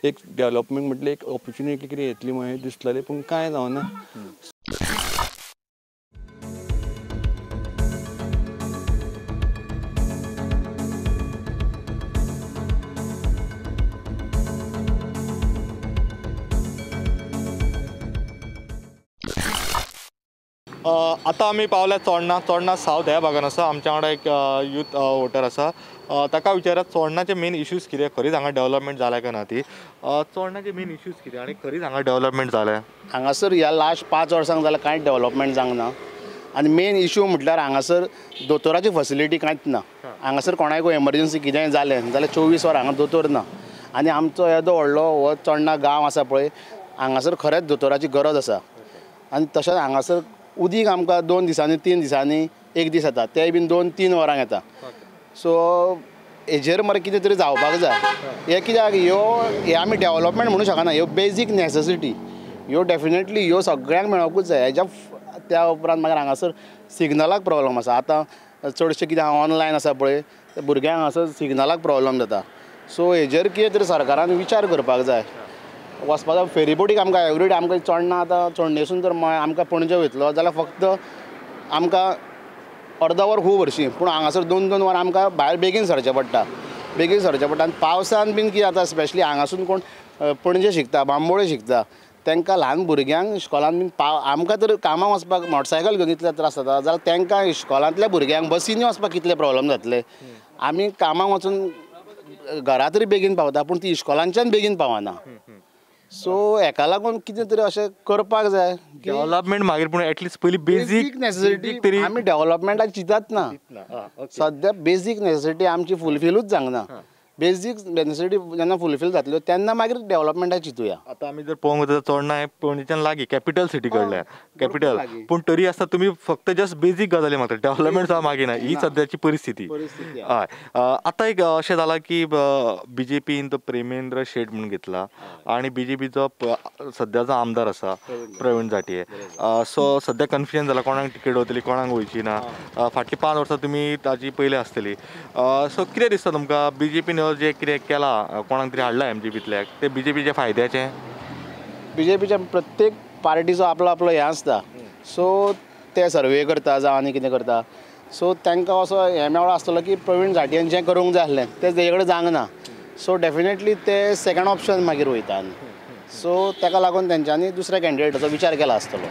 S10: एक डेवलपमेंट म्हटल्यार एक ऑपॉर्चुनिटी कितें येतली म्हणून दिसलेलें, पूण कांय जावना.
S1: आतां आमी पावल्या चोडणा, चोडणा सावथ ह्या भागान आसा. आमच्या वांगडा एक यूथ वोटर आसा, ताका विचारात चोडणाचे मेन इश्यूज कितें, खरीच हांगा डेवलपमेंट जाल्या काय ना ती. चोडणाचे मेन इश्यूज कितें आनी खरीच हांगा डेवलपमेंट जालें?
S11: हांगासर ह्या लास्ट 5 वर्सांक जाल्यार कांयच डेवलपमेंट जावंक ना. आनी मेन इश्यू म्हटल्यार हांगासर दोतोराची फॅसिलिटी कांयच ना. हांगासर कोणाकूय एमर्जन्सी कितेंय जालें जाल्यार 24 वरां हांगा दोतोर ना. आनी आमचो येदो व्हडलो हो चोडणा गांव आसा पळय, हांगासर खरेंच दोतोराची गरज आसा. आनी तशेंच हांगासर उदीक आमकां 2 दिसांनी 3 दिसांनी एक दीस येता, तेय बीन 2-3 वरांक येता. सो हेजेर मरे कितें तरी जावपाक जाय. हें कित्याक ह्यो हे आमी डेवलपमेंट म्हणूं शकना, ह्यो बेजीक नॅसेसिटी, ह्यो डेफिनेटली ह्यो सगळ्यांक मेळोवकूच जाय. हेज्या त्या उपरांत मागीर हांगासर सिग्नलाक प्रॉब्लम आसा. आतां चडशें कितें ऑनलायन आसा पळय, भुरग्यांक हांगासर सिग्नलाक प्रॉब्लम जाता. सो हेजेर कितें तरी सरकारान विचार करपाक जाय. वचपाचो फेरीबोटीक आमकां एवरीडे आमकां चोडणा आतां चोडणेसून जर आमकां पणजे वयतलो जाल्यार फक्त आमकां अर्द वर खूब हरशीं, पूण हांगासर 2-2 वरां आमकां भायर बेगीन सरचें पडटा, बेगीन सरचें पडटा. आनी पावसान बीन कितें जाता, स्पेशली हांगासून कोण पणजे शिकता, बांबोळे शिकता, तांकां ल्हान भुरग्यांक इस्कॉलान बीन आमकां तर कामाक वचपाक मोटरसायकल घेवन इतले त्रास जाता, जाल्यार तांकां इस्कॉलांतल्या भुरग्यांक बसींनी वचपाक कितले प्रॉब्लम जातले. आमी कामाक वचून घरा तरी बेगीन पावता, पूण ती इस्कॉलांच्यान बेगीन पावना. सो हेका लागून कितें तरी अशें करपाक जाय.
S1: डेवलपमेंट मागीर, पूण एटलिस्ट पयलीं बेजीक
S11: नॅसेसिटी तरी आमी डेवलपमेंटाक चिंतत ना. सद्या बेजीक नॅसेसिटी आमची फुलफिलूच जावंक ना. बेजीक नॅसेसिटी जेन्ना फुलफील जातल्यो तेन्ना मागीर डेवलपमेंटाक चिंतुया.
S1: आतां आमी जर पळोवंक वता चोडणा हें पणजेच्यान लागीं, कॅपिटल सिटी कडल्या कॅपिटल, पूण तरी आसतना तुमी फक्त जस्ट बेजीक गजाली मागता, डेवलपमेंट सुद्दां मागीर ना. ही सद्याची परिस्थिती. हय, आतां एक अशें जालां की बीजेपीन तो प्रेमेंद्र शेट म्हणून घेतला आनी बीजेपीचो सद्याचो आमदार आसा प्रवीण झांट्ये. सो सद्या कन्फ्युजन जालां, कोणाक तिकेट वतली कोणाक वयची ना. फाटलीं 5 वर्सां तुमी ताजी पयलीं आसतली. सो कितें दिसता तुमकां, बीजेपीन जे कितें केलां, कोणाक तरी हाडला एमजीपींतल्याक, ते बीजेपीच्या फायद्याचें?
S11: बीजेपीच्या प्रत्येक पार्टीचो आपलो आपलो हें आसता. सो ते सर्वे करता जावं आनी कितें करता. सो तांकां असो हें मेळो आसतलो की प्रवीण झांट्येन जें करूंक जाय आसलें तें तेजे कडेन जावंक ना. सो डेफिनेटली ते सेकंड ऑप्शन मागीर वयता. आनी सो ताका लागून तेंच्यांनी दुसऱ्या कॅन्डिडेटाचो विचार केला आसतलो.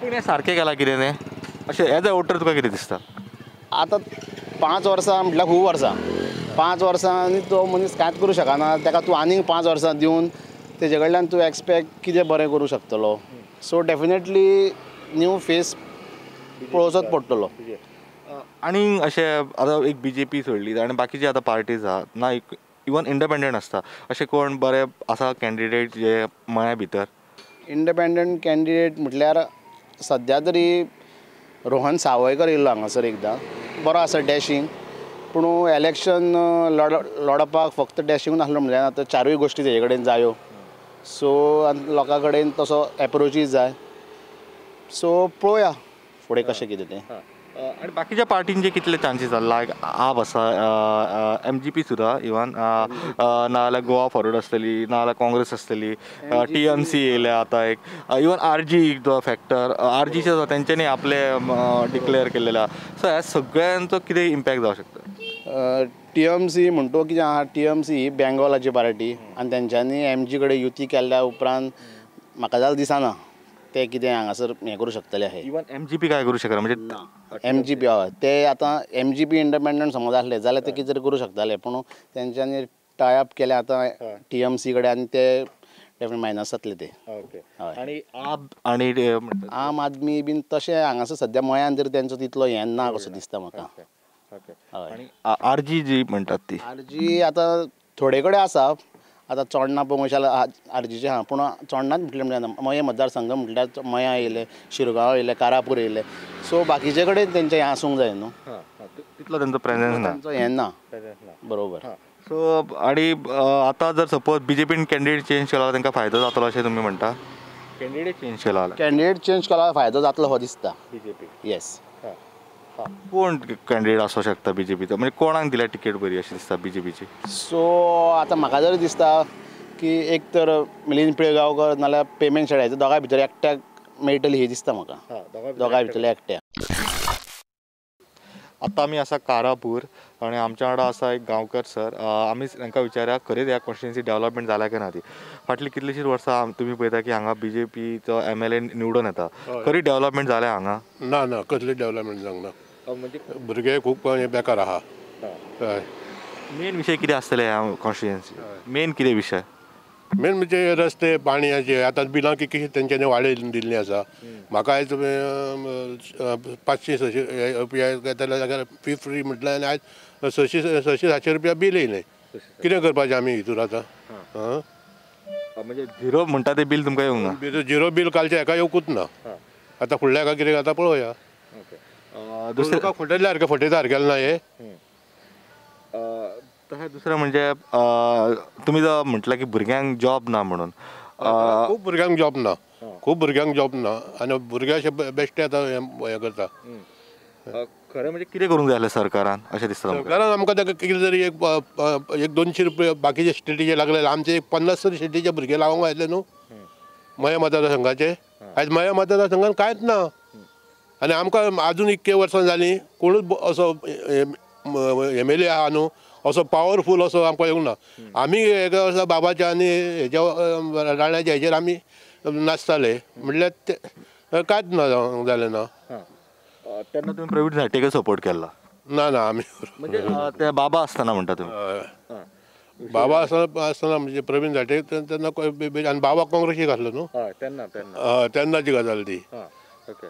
S1: पूण हें सारकें केलां कितें तें अशें एज अ वोटर तुका कितें दिसता?
S11: आतां 5 वर्सां म्हटल्यार खूब वर्सां, 5 वर्सांनी तो मनीस कांयच करूं शकना. ताका तूं आनीक 5 वर्सां दिवन तेजे कडल्यान तूं एक्सपेक्ट कितें बरें करूं शकतलो. सो डेफिनेटली न्यू फेस पळोवचोच पडटलो.
S1: आनी अशें आतां एक बीजेपी सोडली आनी बाकीची आतां पार्टीज आहा ना, इवन इंडिपेंडंट आसता, अशें कोण बरे आसा कॅन्डिडेट जे मळ्या भितर?
S11: इंडिपेंडंट कॅन्डिडेट म्हटल्यार सद्या तरी रोहन सावयकर येयल्लो हांगासर एकदां, बरो आसा डॅशींग, पूण इलेक्शन लडपाक फक्त डॅशींग नासलो म्हणल्यार आतां 4 गोश्टी तेजे कडेन जायो. सो आनी लोकां कडेन तसो एप्रोचूय जाय. सो पळोवया फुडें कशें कितें तें.
S1: आनी बाकीच्या पार्टींचे कितले चान्सीस आसा? लायक आप आसा, एमजीपी सुद्दां इवन, नाजाल्यार गोवा फॉरवर्ड आसतली, नाजाल्यार काँग्रेस आसतली, टीएमसी येयल्या आतां एक, इवन आरजी जो फॅक्टर, आरजीचे तेंच्यांनी आपले डिक्लेअर केल्लेले आसा. सो ह्या सगळ्यांचो कितें इम्पॅक्ट जावंक शकता?
S11: टीएमसी म्हणटो कितें आहा, टीएमसी ही बेंगॉलाची पार्टी आनी तेंच्यांनी एमजी कडेन युती केल्ल्या उपरांत म्हाका जाल्यार दिसना ते कितें हांगासर हें करूं शकतले. अशें
S1: इवन एमजीपी काय करूं शकना म्हणजे
S11: एमजीपी हय, ते आतां एमजीपी इंडिपेंडंट समज आसले जाल्यार ते कितें तरी करूं शकताले, पूण तेंच्यांनी टाय अप केले आतां टीएमसी कडेन आनी ते डेफिनेट मायनस जातले ते.
S1: ओके. आनी आप आनी
S11: आम आदमी बीन तशें हांगासर सद्या मयान तरी तेंचो तितलो हें ना कसो दिसता म्हाका.
S1: आनी आरजी जी म्हणटात ती?
S11: आरजी आतां थोडे कडेन आसा, आतां चोडणा पळोवंक जाल्यार आरजीचें आहा, पूण चोडणाच म्हटलें म्हळ्यार मये मतदारसंघ म्हटल्यार मयां येयले, शिरगांव येयले, कारापूर येयले, सो बाकीचे कडेन तेंचें हें आसूंक जाय न्हू,
S1: तितलो तेंचो प्रेजन्स ना,
S11: तेंचो हें ना. बरोबर.
S1: सो आनी आतां जर सपोज बीजेपीन कॅन्डिडेट चेंज केला तांकां फायदो जातलो अशें तुमी म्हणटा? कॅन्डिडेट चेंज केला,
S11: कॅन्डिडेट चेंज केला फायदो जातलो हो दिसता
S1: बीजेपी.
S11: येस.
S1: कोण कॅन्डिडेट आसूं शकता बीजेपीचो, म्हणजे कोणाक दिल्या तिकेट बरी अशी दिसता बीजेपीची?
S11: सो आतां म्हाका जरी दिसता की एक तर मिलिंद पिळगांवकर नाल्यार पेमेंट शेड्याचो दोगां भितर एकट्याक मेळटली ही दिसता म्हाका, दोगां भितरले एकट्याक.
S1: आतां आमी आसा कारापूर आनी आमच्या वांगडा आसा एक गांवकर सर. आमी तांकां विचारया खरेंच ह्या कॉन्स्टिट्युएन्सी डेव्हलपमेंट जाल्या काय ना ती. फाटलीं कितलींशींच वर्सां तुमी पळयता की हांगा बीजेपीचो MLA निवडून येता, खरी डेव्हलपमेंट जाल्या हांगा?
S12: ना ना, कसली डेव्हलपमेंट जावंक ना. म्हणजे भुरगे खूब बेकार आहा.
S1: मेन विशय कितें आसतले ह्या कॉन्स्टिट्युएन्सी, मेन कितें विशय?
S12: मेन म्हणजे रस्ते, पाणयाचे. आतां बिलां कितलीं तेंच्यांनी वाडयन दिल्लीं आसा. म्हाका आयज 500-600 रुपया घेतले जाल्यार फी फ्री म्हटल्यार आनी आयज 600-700 रुपया बील येयलें. कितें करपाचें आमी हितूर आतां?
S1: म्हणजे झिरो म्हणटा तें बील तुमकां येवंक
S12: ना? झिरो बील कालचें हेका येवकूच ना. आतां फुडल्या हेका कितें जाता पळोवया. दुसरें फटयल्या सारकें, फटयता सारकें ना हें.
S1: तशें दुसरें म्हणजे तुमी जो म्हटलें की भुरग्यांक जॉब ना म्हणून,
S12: खूब भुरग्यांक जॉब ना, खूब भुरग्यांक जॉब ना आनी भुरगे अशे बेश्टे आतां हें करता.
S1: खरें म्हणजे कितें करूंक जाय आसलें सरकारान अशें दिसता?
S12: सरकारान आमकां ताका कितें तरी एक 200 रुपया बाकीचे स्टेटीचे लागले, आमचे एक 50 तरी स्टेटीचे भुरगे लावंक आयले न्हू मया मतदारसंघाचे. आयज मया मतदारसंघान कांयच ना आनी आमकां आजून इतके वर्सां जालीं कोणूच असो MLA आहा न्हू असो पावरफूल असो आमकां येवंक ना. आमी एका वर्सा बाबाच्या आनी हेज्या राण्याच्या हेजेर आमी नाचताले, म्हणल्यार ते कांयच ना जालें ना.
S1: तेन्ना तुमी प्रवीण झांट्येक सपोर्ट केला?
S12: ना ना, आमी
S1: म्हणजे ते बाबा आसतना म्हणटा तुमी?
S12: बाबा आसतना म्हणजे प्रवीण झांट्ये तेन्ना, आनी बाबा काँग्रेसीक आसलो न्हू
S1: तेन्ना, तेन्ना
S12: तेन्नाची गजाल ती.
S1: ओके.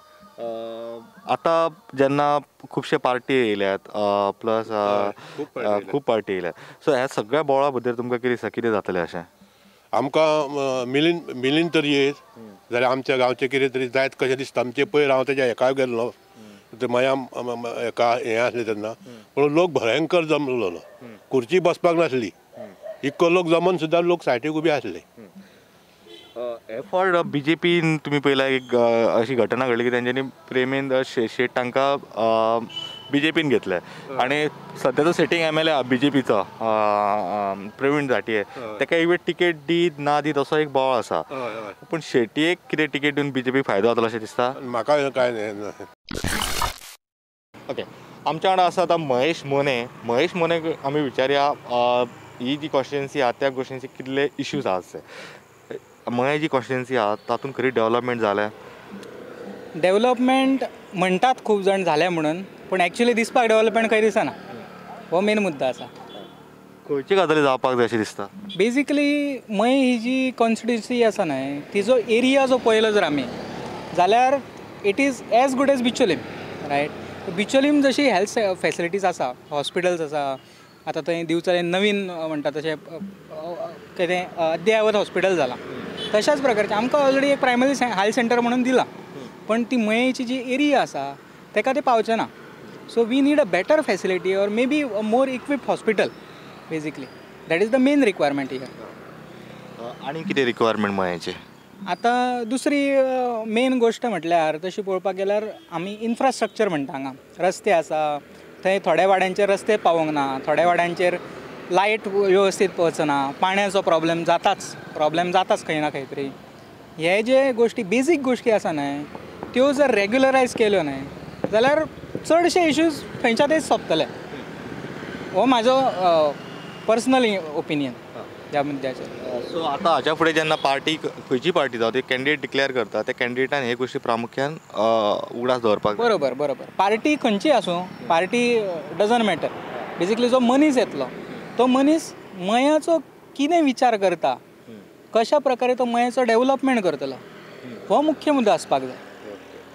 S1: आतां जेन्ना खुबशे पार्टी येयल्यात, प्लस खूब पार्टी येयल्यात, सो ह्या सगळ्या बोळा भितर तुमकां कितें दिसता कितें जातलें अशें?
S12: आमकां मिलिंद तरी येयत जाल्यार आमच्या गांवचें कितें तरी जायत कशें दिसता. आमचें पयर हांव तेज्या हेका गेल्लो, ते मया हेका हें आसलें तेन्ना, पूण लोक भयंकर जमलेलो, खुर्ची बसपाक नासली, इतको लोक जमन सुद्दां लोक सायडीक उबे आसले.
S1: एफर्ट बीजेपीन तुमी पळयला एक अशी घटना घडली की तेंच्यांनी प्रेमेंद्र शेट तांकां बीजेपीन घेतले आनी सद्याचो सिटींग MLA बीजेपीचो प्रवीण झांट्ये ताका एक वेळ तिकेट दीत ना दीत असो एक बोवाळ आसा, पूण शेटयेक कितें तिकेट दिवन बीजेपी फायदो जातलो अशें दिसता?
S12: म्हाका कांय न्हय.
S1: ओके, आमच्या वांगडा आसा आतां महेश मोने. महेश मोने आमी विचारया ही जी कॉन्स्टिट्युएन्सी आहा त्या कॉन्स्टिट्युएन्सी कितले इश्यूज आसा ते. मये जी कॉन्स्टिट्युएन्सी आहा तातूंत खरी डेव्हलपमेंट जाल्या?
S13: डेव्हलपमेंट म्हणटात खूब जाण जाल्या म्हणून, पूण एक्चुअली दिसपाक डेव्हलपमेंट खंय दिसना, हो मेन मुद्दो आसा.
S1: खंयची गजाली जावपाक जाय अशें दिसता?
S13: बेजिकली मये ही जी कॉन्स्टिट्युएन्सी आसा न्हय तिजो एरिया जो पळयलो जर आमी जाल्यार it is as good as Bicholim, right? Bicholim जशी हेल्थ फेसिलिटीज आसा, हॉस्पिटल्स आसा, आतां थंय दिवचले नवीन म्हणटा तशें कितें अद्यावत हॉस्पिटल जालां, तशाच प्रकारचें आमकां ऑलरेडी एक प्रायमरी हेल्थ सेंटर म्हणून दिलां, पण ती मयेची जी एरिया आसा ताका तें पावचें ना. So we need a better facility or maybe a more equipped hospital basically. That is the main requirement here.
S1: आनी कितें रिक्वायरमेंट मयेचें?
S13: आतां दुसरी मेन गोश्ट म्हटल्यार तशी पळोवपाक गेल्यार आमी इन्फ्रास्ट्रक्चर म्हणटा, हांगा रस्ते आसा थंय थोड्या वाड्यांचेर रस्ते पावोंक ना, थोड्या वाड्यांचेर लायट व्यवस्थीत वचना, पाण्याचो प्रॉब्लेम जाताच, प्रॉब्लेम जाताच खंय ना खंय तरी. हे जे गोश्टी बेजीक गोश्टी आसा न्हय त्यो जर रेगुलरायज केल्यो न्हय जाल्यार चडशे इश्यूज थंयच्या थंयच सोंपतले. हो म्हाजो पर्सनल ओपिनियन ह्या मुद्द्याचेर.
S1: सो आतां हाच्या फुडें जेन्ना पार्टी खंयची पार्टी जावं ती कॅन्डिडेट डिक्लेअर करता त्या कॅन्डिडेटान हे गोश्टी प्रामुख्यान उगडास दवरपाक.
S13: बरोबर बरोबर. पार्टी खंयची आसूं, पार्टी डजंट मॅटर. बेजिकली जो मनीस येतलो तो मनीस मयाचो कितें विचार करता, कशा प्रकारे तो मयाचो डेवलपमेंट करतलो, हो मुख्य मुद्दो आसपाक जाय.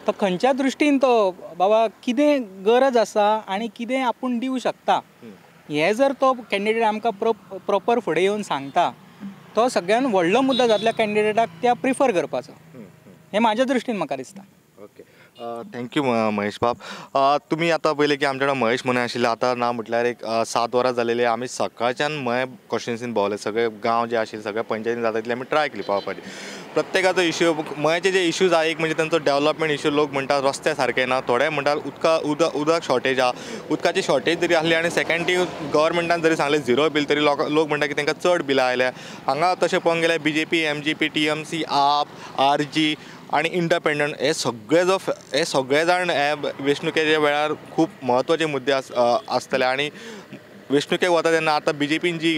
S13: तो खंयच्या दृश्टीन तो बाबा कितें गरज आसा आनी कितें आपूण दिवं शकता हें जर तो कॅन्डिडेट आमकां प्रोपर फुडें येवन सांगता, तो सगळ्यान व्हडलो मुद्दो जातल्या कॅन्डिडेटाक त्या प्रिफर करपाचो, हें म्हाज्या दृश्टीन म्हाका दिसता.
S1: ओके, Thank you Mahesh बाब. तुमी आतां पळयलें की आमच्या कडेन महेश मोने आशिल्ले. आतां ना म्हटल्यार एक 7 वरां जालेली. आमी सकाळच्यान मये कॉन्स्टिट्युन्सीन भोंवले, सगळे गांव जे आशिल्ले सगळे पंचायतीन जाता तितले आमी ट्राय केली पावपाची. प्रत्येकाचो इश्यू मयेचे जे इश्यूज आहा, एक म्हणजे तांचो डेवलपमेंट इश्यू. लोक म्हणटात रस्ते सारके ना, थोडे म्हणटात उदक शॉर्टेज आहा. उदकाची शॉर्टेज जरी आसली आनी सेकंड ती गव्हर्मेंटान जरी सांगलें झिरो बील, तरी लोक म्हणटा की तांकां चड बिलां आयल्या. हांगा तशें पळोवंक गेल्यार BJP, MGP, TMC, AAP, RG आनी इंडिपेंडंट हे सगळे जो हे सगळे जाण हे वेंचणुकेच्या वेळार खूब म्हत्वाचे मुद्दे आसतले. आनी वेंचणुकेक वता तेन्ना आतां बीजेपीन जी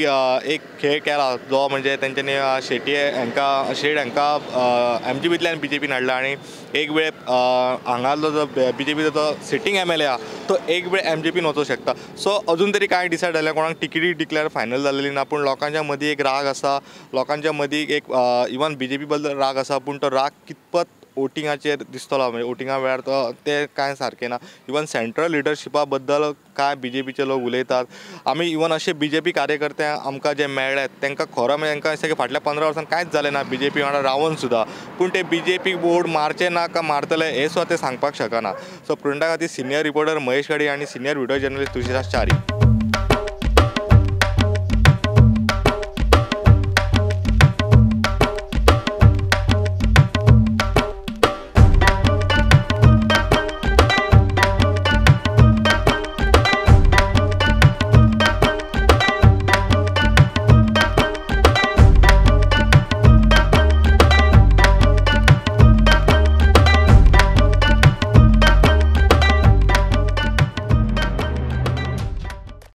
S1: एक खेळ केला जो म्हणजे तेंच्यांनी शेटी हांकां शेट हांकां एमजीपींतल्यान बीजेपीन हाडला आनी एक वेळ हांगासलो जो बीजेपीचो जो सिटींग MLA आहा तो एक वेळ एमजीपीन वचूंक शकता. सो अजून तरी कांय डिसायड जालें, कोणाक तिकेटी डिक्लेअर फायनल जालेली ना, पूण लोकांच्या मदीं एक राग आसा, लोकांच्या मदीं एक इवन बीजेपी बद्दल राग आसा, पूण तो राग कितपत वोटिंगाचेर दिसतलो म्हणजे वोटिंगा वेळार तो ते कांय सारकें ना. इवन सेंट्रल लिडरशिपा बद्दल कांय बीजेपीचे लोक उलयतात. आमी इवन अशे बीजेपी कार्यकर्ते आमकां जे मेळ्ळे तांकां खरो म्हणजे तांकां दिसता की फाटल्या 15 वर्सांत कांयच जालें ना बीजेपी वांगडा रावन सुद्दां, पूण ते बीजेपी वोट मारचे ना काय मारतले हें सुद्दां ते सांगपाक शकना. सो प्रिंटा खातीर सिनियर रिपोर्टर महेश गाडी आनी senior video journalist Tulsidas Chari.